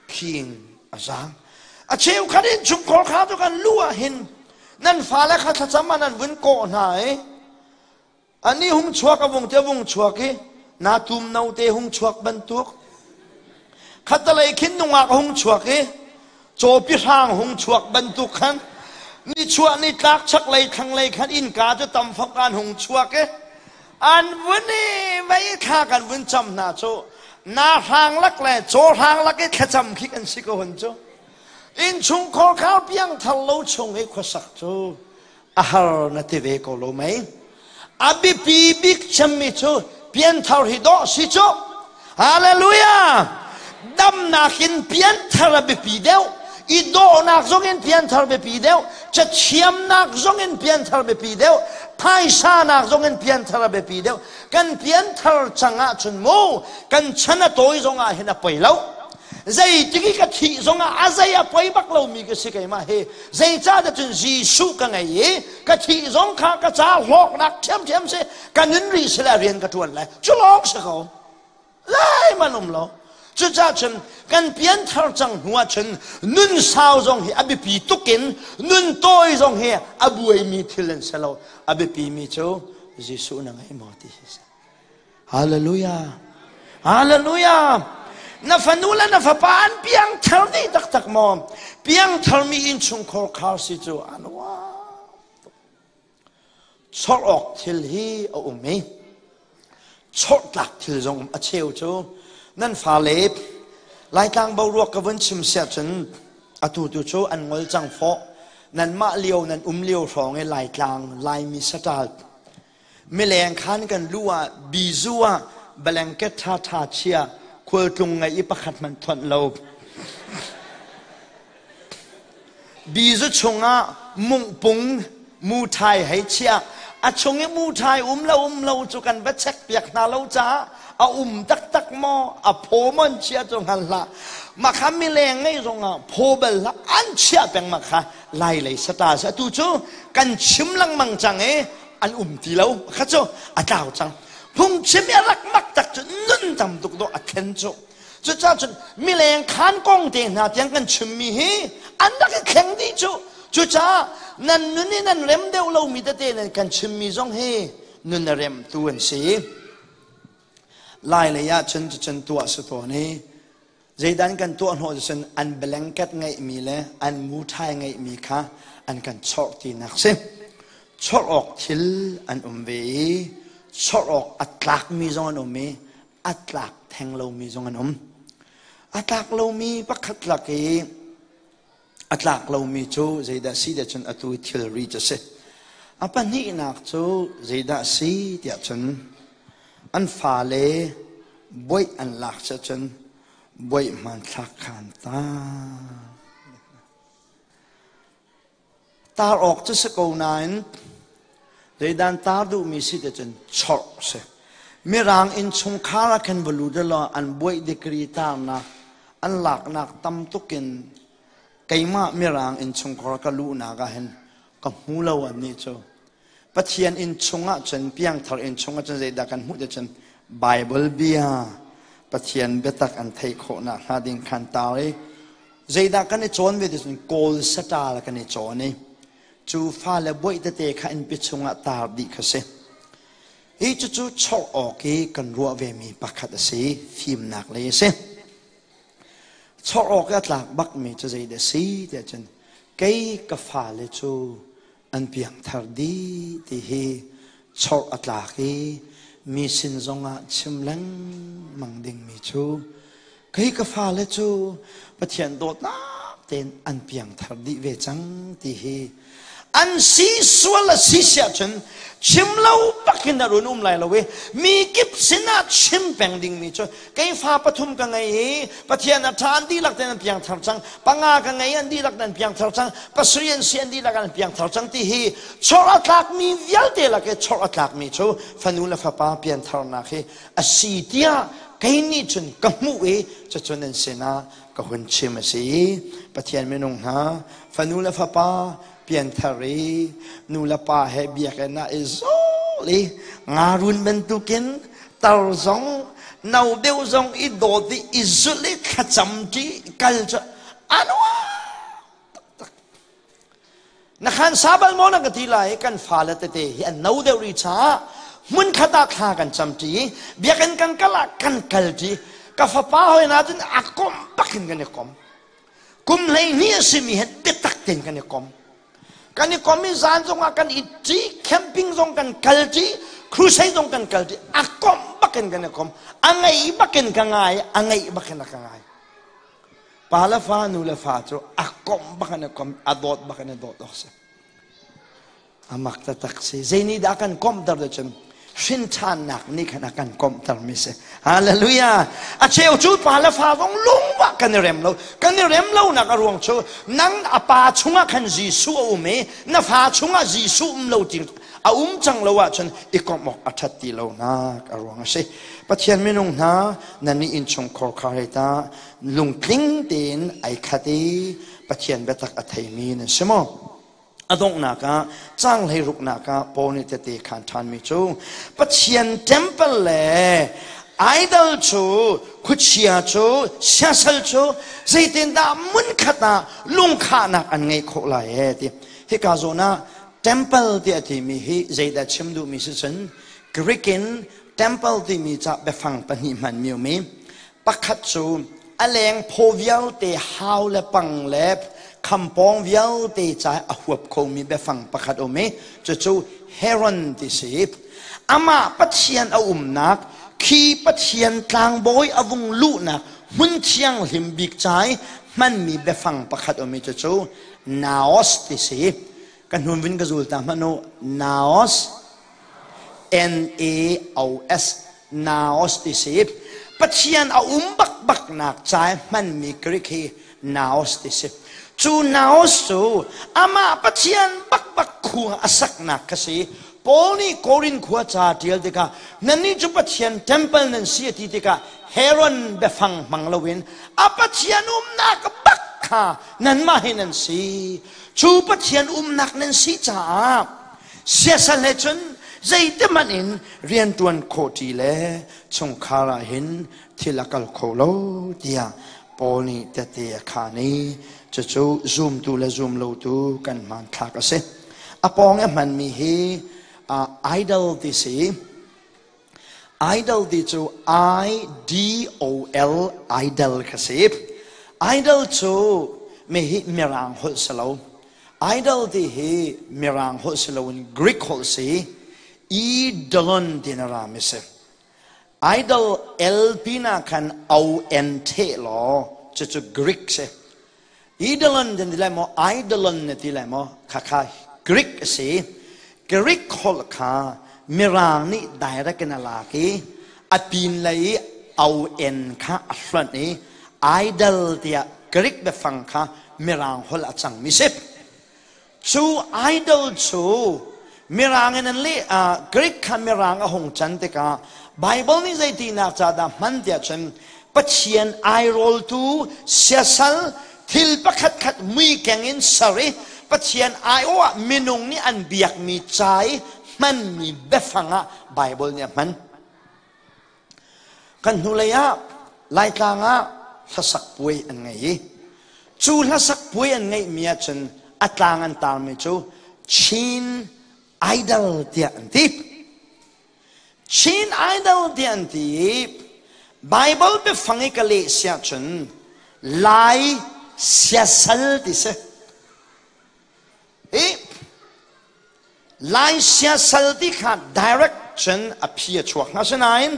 phing a zaang. A cheukhat in chungkhar kha cu kan lu ah hin nan fale kha thlacam ah nan vun kawh hna i ani hung chuak a vung te vung chuak i na tum no te hung chuak bantuk khatalei khin nungak hung chuak i cawpi hrang hung chuak bantuk khan ni chuah ni tlak chaklei thlanglei khan innka cu tam fok an hung chuak i an vun i vei thla kan vun cam hna cu na hrang lak le caw hrang lak i thlacam khi kan si ko hun cu innchungkhar khar piangthar lo chung i khuasak cu a har na ti ve ko lo mei a biapi bik cemmi cu pianthar hi dawh si cu hallelujah damnak in pianthar a biapi deuh i dawhnak zong in pianthar biapi deuh cathiamnak zong in pianthar biapi deuh phaisanak zong in pianthar a biapi deuh kan pianthar cang ahcun mu kan chan a tawi zong ah hin a poi lo zeitik i ka thih zongah a zei a poi bak lomi ka si keimah hi zeicahtiah cun Jesuh ka ngei i ka thih zong kha ka ca hlawknak ṭhiamṭhiam si ka nun rih si le rian ka ṭuan lai cu lawng si ko lai man um lo cucaah cun kan pianthar cang hnu ah cun nun sau zong hi a biapi tuk in nun tawi zong hi a buaimi thil an si lo a biapi mi cu Jesuh na ngei maw ti hi si Hallelujah. Hallelujah. Na fanu le na fapa an piangthar dih taktak maw? Piangtharmi innchungkhar khar si cu an uar tuk. Chawrh awk thil hi a um i chawrhtlak thil zong a cheu cu nan fale Laitlang boruak ka vun chim siah cun atu tu cu an ngol cang fawh. Nanmah lio nan um lio hrawng i Laitlang Laimi saṭal Mileng khan kan lu ah bizu ah blanket ṭhaṭha chia khualtlung ngei i pakhat hmanh thuanh lo. Bizu chungah mungpung muṭhai hei chiah. A chung i muṭhai um lo um lo cu kan va check piak hna lo caah a um taktak maw a phaw maw an chia cu hngal hlah. Mah kha mileng ngei zongah phaw bal hlah an chiah peng mah kha lai lei sata si atu cu kan chim lengmang cang i an um ti lo kha cu a tlau cang phungchim i a rak mak tak cu nun tam tuk dawh a thlen cu cucaah cun mileng khan kong te hna tiang kan chimmi hi an rak i thleng dih cu cucaah nan nun i nan rem deuh lomi tete nan kan chimmi zong hi nun a remtu an si lai lei ah cun cucun tuah si tawn i Zeidan kan tuah hnawh cun an blanket ngeihmi le an muṭhai ngeihmi kha an kan chorh tinak si. Chorh awk thil an um ve i chorh awk a tlakmi zong an um i a tlak theng lomi zong an um. A tlak lomi pakhat lak i a tlak lomi cu zeidah si tiah cun atu thilri cu a si. A pahnihnak cu zeidah si tiah cun an fale buaih an lak cun buaih hmanthlak kha an tar. Tar awk cu si ko nain zeidan tar duhmi si te cun chorh si. Mirang innchungkhar ah khan va lut law an buaih degree tarnak an laknak tam tuk in keimah mirang innchungkhar ka luhnak ah hin ka hmu lo an nih cu. Pathian inn chungah cun piangthar inn chungah cun zeidah kan hmuh ti cun Bible bia Pathian biatak an theih khawhnak hnga ding khan tar i zeidah kan i cawn ve ti cun Kawl saṭal kan i cawn i cu fale buaih tete kha innpi chungah tar dih kha si. Hi cucu chawrh awk i kan ruah vemi pakhat a si, fimnak lei a si. Chawrh awk i a tlak bakmi cu zeidah a si tiah cun kei ka fale cu an piangthar dih ti hi chawrh a tlak i mi sin zongah chim lengmang dingmi cu kei ka fale cu Pathian dawtnak tein an piangthar dih ve cang ti hi an si sual a si siah cun chim lo bakin a run um lai lo i mi kip sinah chim peng dingmi cu kei fa pathum ka ngei i Pathian a ṭha an dihlak tein an piangthar cang panga ka ngei an dihlak an piangthar cang pasarih an si an dihlak an piangthar cang ti hi chor a tlakmi vialte lak i chor a tlakmi cu fanu le fapa piantharnak hi a si tiah kei nih cun ka hmuh i cucun an sinah ka hun chim a si. Pathian minung hna fanu le fapa pianthar i nu le pa he biakinn ah i zawl i ngarun bantukin tar zong no deuh zong i dawt i i zulh i thlacam ṭi kal cu a nuam taktak. Na khan sa bal maw na ka ti lai kan fale tete hi an no deuh rih caah hmunkhat ah thla kan cam ṭi biakinn kan kal ah kan kal ṭi ka fapa hoi na cun a kom bakin kan i kom kum 12 a simi he biatak tein kan i kom kan i kom i zan zongah kan i ṭi camping zong kan kal ṭi crusade zong kan kal ṭi a kom bakin kan i kom a ngeih bakin ka ngai a ngeih bakin a ka ngai Pa le fa, nu le fa cu a komh bak an i kom, a dawt bak an i dawt awk si. A mak taktak si. Zei nih dah a kan komhter ti cun hrinṭhannak nih khan a kan komhter mi si. Hallelujah. A cheu cu pa le fa zong lungvah kan i rem lo. Kan i rem lonak a ruang cu nang a pa chungah khan Jesuh a um i na fa chungah Jesuh um lo ti a um cang lo ahcun i komh awk a ṭhat ti lonak a ruang a si. Pathian minung hna nan nih innchungkhar khar hei ta lungtling tein ai khat i Pathian biatak a theimi nan si maw? A donghnak ah caang hleiruknak ah Paul nih tete khaan ṭhanmi cu Pathian temple le idol cu khuachia cu siasal cu zeitindah hmunkhat ah lungkhahnak an ngeih khawh lai ee ti hika zawn ah temple tiah timi hi zeidah chim duhmi si cun Greek in temple timi ca biafang pahnih hmanmi um i Pakhat cu a leng phaw vialte hau le pang le khampawng vialte ca a huap khomi biafang pakhat um i cucu Heron ti si. Amah Pathian a umnak khi Pathian tlangbawi a vung luhnak hmun thianghlim bik ca i hmanmi biafang pakhat um i cucu Naos ti si. Ka hnun vin ka zul ta hmanh u. Naos N-A-O-S Naos ti si. Pathian a um bakbaknak ca i hmanmi Greek hi Naos ti si. Cu Naos cu amah Pathian bakbak khua a saknak kha si. Paul nih Korin khua ca ṭial tikah nannih cu Pathian temple nan si a ti tikah Heron biafang hmang loin a Pathian umnak bak kha nanmah hi nan si. Cu Pathian umnak nan si caah Siasal he cun zeitihmanh in rianṭuan khawh ṭi le chungkhar ah hin thil a kal kho lo tiah Paul nih tehte a khaan i cucu zumtu le zumlotu kan hmanthlak a si. A pawng i a hmanmi hi idol ti si. Idol ti cu I-D-O-L idol kha si. Idol cu mi hi Mirang holh si lo. Idol ti hi Mirang holh si loin Greek holh si. Idolon ti na rami si. Idol L pina khan O-N the law cucu Greek si. Idolon ti lai maw Idolon na ti lai maw khakha Greek a si Greek holh kha Mirang nih direct in a lak i a pin lei i on kha a hlonh i idol tiah Greek biafang kha Mirang holh a cangmi si Cu idol cu Mirang in an leh Greek kha Mirang a hung can tikah Bible nih zeitinak ca dah hman tiah cun Pathian airawltu siasal thil pakhatkhat muikeng in ser i Pathian aiawh ah minung nih an biakmi ca i hmanmi biafang ah Bible nih a hman. Kan hnulei ah Laitlang ah hlasak puai an ngei i cu hlasak puai an ngeihmi ahcun a tlang an tarmi cu Chin Idol tiah an ti. Chin Idol tiah an ti i Bible biafang i ka leh si ahcun Lai siasal ti si. I Lai siasal ti kha direct cun a phi a chuak hnga sinain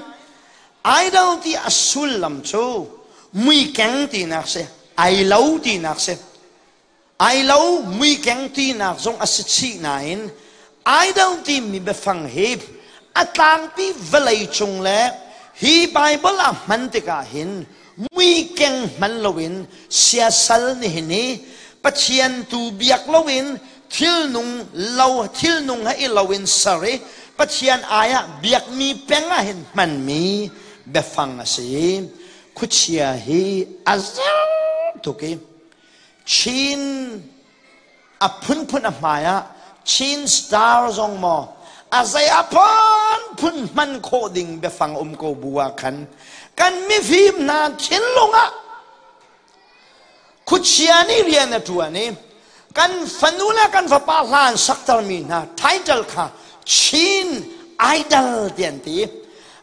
idol ti a sullam cu muikeng tinak si, ai lo tinak si. Ai lo muikeng tinak zong a si chih nain idol timi biafang hi a tlangpi vawlei cung le hi Bible ah hman tikah hin muikeng hman loin siasal nihin hi Pathian tu biak loin thilnung lo thilnung he i loin ser i Pathian ai ah biakmi peng ah hin hmanmi biafang a si. Khuachia hi a zer tuk i Chin a phunphun a hmai ah Chin star zong maw a zei a phunphun hman khawh ding biafang um ko bu ah khan kan mifim hna thinlung ah khuachia nih rian a ṭuan i kan fanu le kan fapa hla an saktermi hna title kha Chin Idol ti an ti.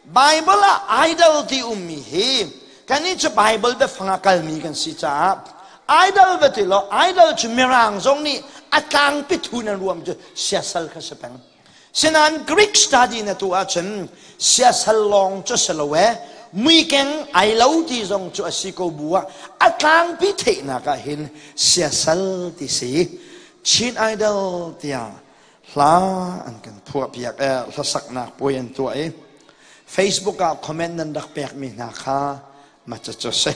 Bible ah idol ti ummi hi kannih cu Bible biafang ah kalmi kan si caah idol va ti law idol cu mirang zong nih a tlangpi thu nan ruam cu siasal kha si peng. Sinain Greek study na tu ahcun siasal lawng cu si lo e muikeng ai lo ti zong cu a si ko bu ah a tlangpi theihnak ah hin siasal ti si. Chin Idol tiah hla an kan phuah piak e hlasaknak puai an tuah i Facebook ah comment nan rak pekmi hna kha ma cu si.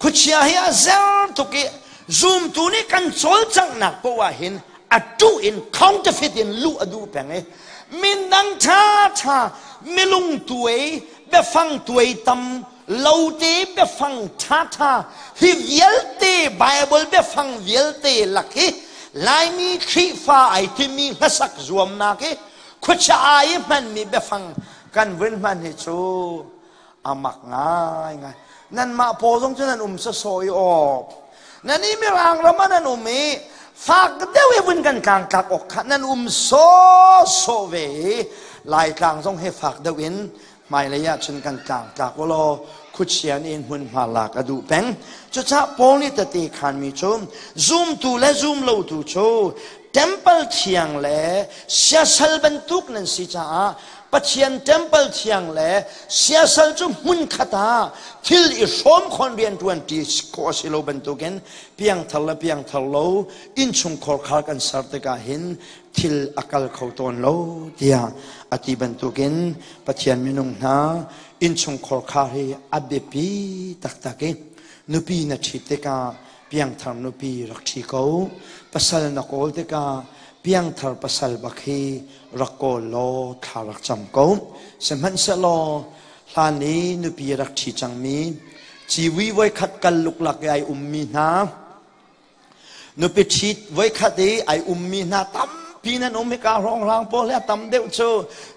Khuachia hi a zer tuk i zumtu nih kan cawlcanghnak poah ah hin a tuh in counterfeit in luh a duh peng i mindang ṭhaṭha milung tuai biafang tuai tam lote biafang ṭhaṭha hi vialte Bible biafang vialte lak hi Laimi Khrihfa ai timi hlasak zuamnak hi khuachia ai hmanmi biafang kan vun hman hi cu a mak ngaingai. Nanmah paw zong cu nan um sawsawh i aw. Nan i mirang ram ah nan um i fak deuh i vun kan tlangtlak awk kha nan um sawsawh ve i Laitlang zong he fak deuh in hmailei ah cun kan tlangtlak ulaw khuachia nih hmunhma lak a duh peng. Cucaah Paul nih tete khanmi cu zumtu le zumlotu cu temple thiang le siasal bantuk nan si caah Pathian temple thiang le siasal cu hmunkhat ah thil i hrawm khawn rianṭuan ṭi khawh a si lo bantukin piangthar le piangthar lo innchungkhar khar kan ser tikah hin thil a kal kho tawn lo tiah a ti bantukin Pathian minung hna innchungkhar khar hi a biapi taktak i nupi na ṭhit tikah piangthar nupi rak ṭhi ko pasal na kawl tikah piangthar pasal bak hi rak kawl law thla rak cam ko. Sihmanhsehlaw hlan i nupi rak ṭhi cangmi civui voikhat kal luklak i ai ummi hna nupi ṭhit voikhat i ai ummi hna tampi nan um hika hrawnghrang pawl hi a tam deuh cu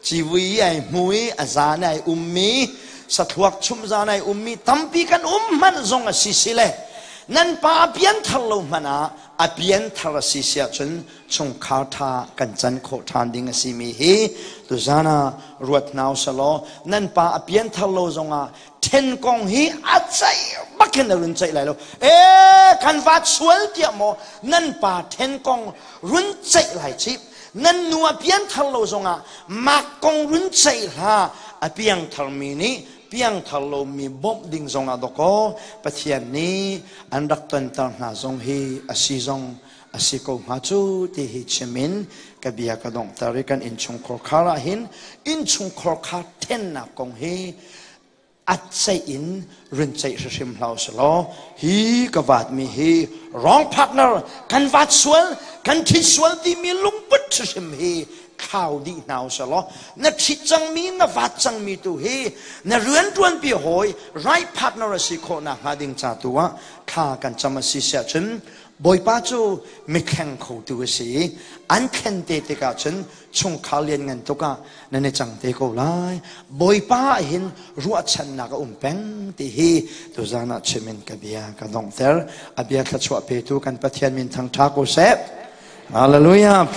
civui i ai hmu i a zan i ai ummi sathluak chum zan ai ummi tampi kan um hmanh zong a si si le nan pa a pianthar lo hmanh ah a pianthar a si si ahcun chungkhar ṭha kan can khawh ṭhan ding a simi hi tuzan ah ruat hna usalaw nan pa a pianthar lo zongah ṭhen kong hi a ceih bakin a run ceih lai lo ee kan va sual tiah maw nan pa ṭhen kong run ceih lai chih nan nu a pianthar lo zongah mak kong run ceih hlah a piangthar mi nih piangthar lomi bawmh ding zongah dawkaw Pathian nih an rak tonter hna zong hi a si zong a si ko hnga cu ti hi chim in ka bia ka donghter i kan innchungkhar khar ah hin innchungkhar kha thennak kong hi a ceih in run ceih hrimhrim hlah usih hi ka vaatmi hi wrong partner kan vaat sual kan ṭhit sual timi lungput hrimhrim hi thlau dih hna usih law na ṭhit cangmi na vaat cangmi tu hi na rianṭuanpi hawi right partner a si khawh nakhnga ding ca tu ah thla kan cam a si siah cun Bawipa cu mithleng khotu a si i an thlen te tikah cun chungkhar lianngan tuk ah nan i cang te ko lai. Bawipa ah hin ruahchannak a um peng ti hi tuzan ah chim in ka bia ka donghter. A bia thluachuah petu kan Pathian min thangṭha ko seh. Hallelujah.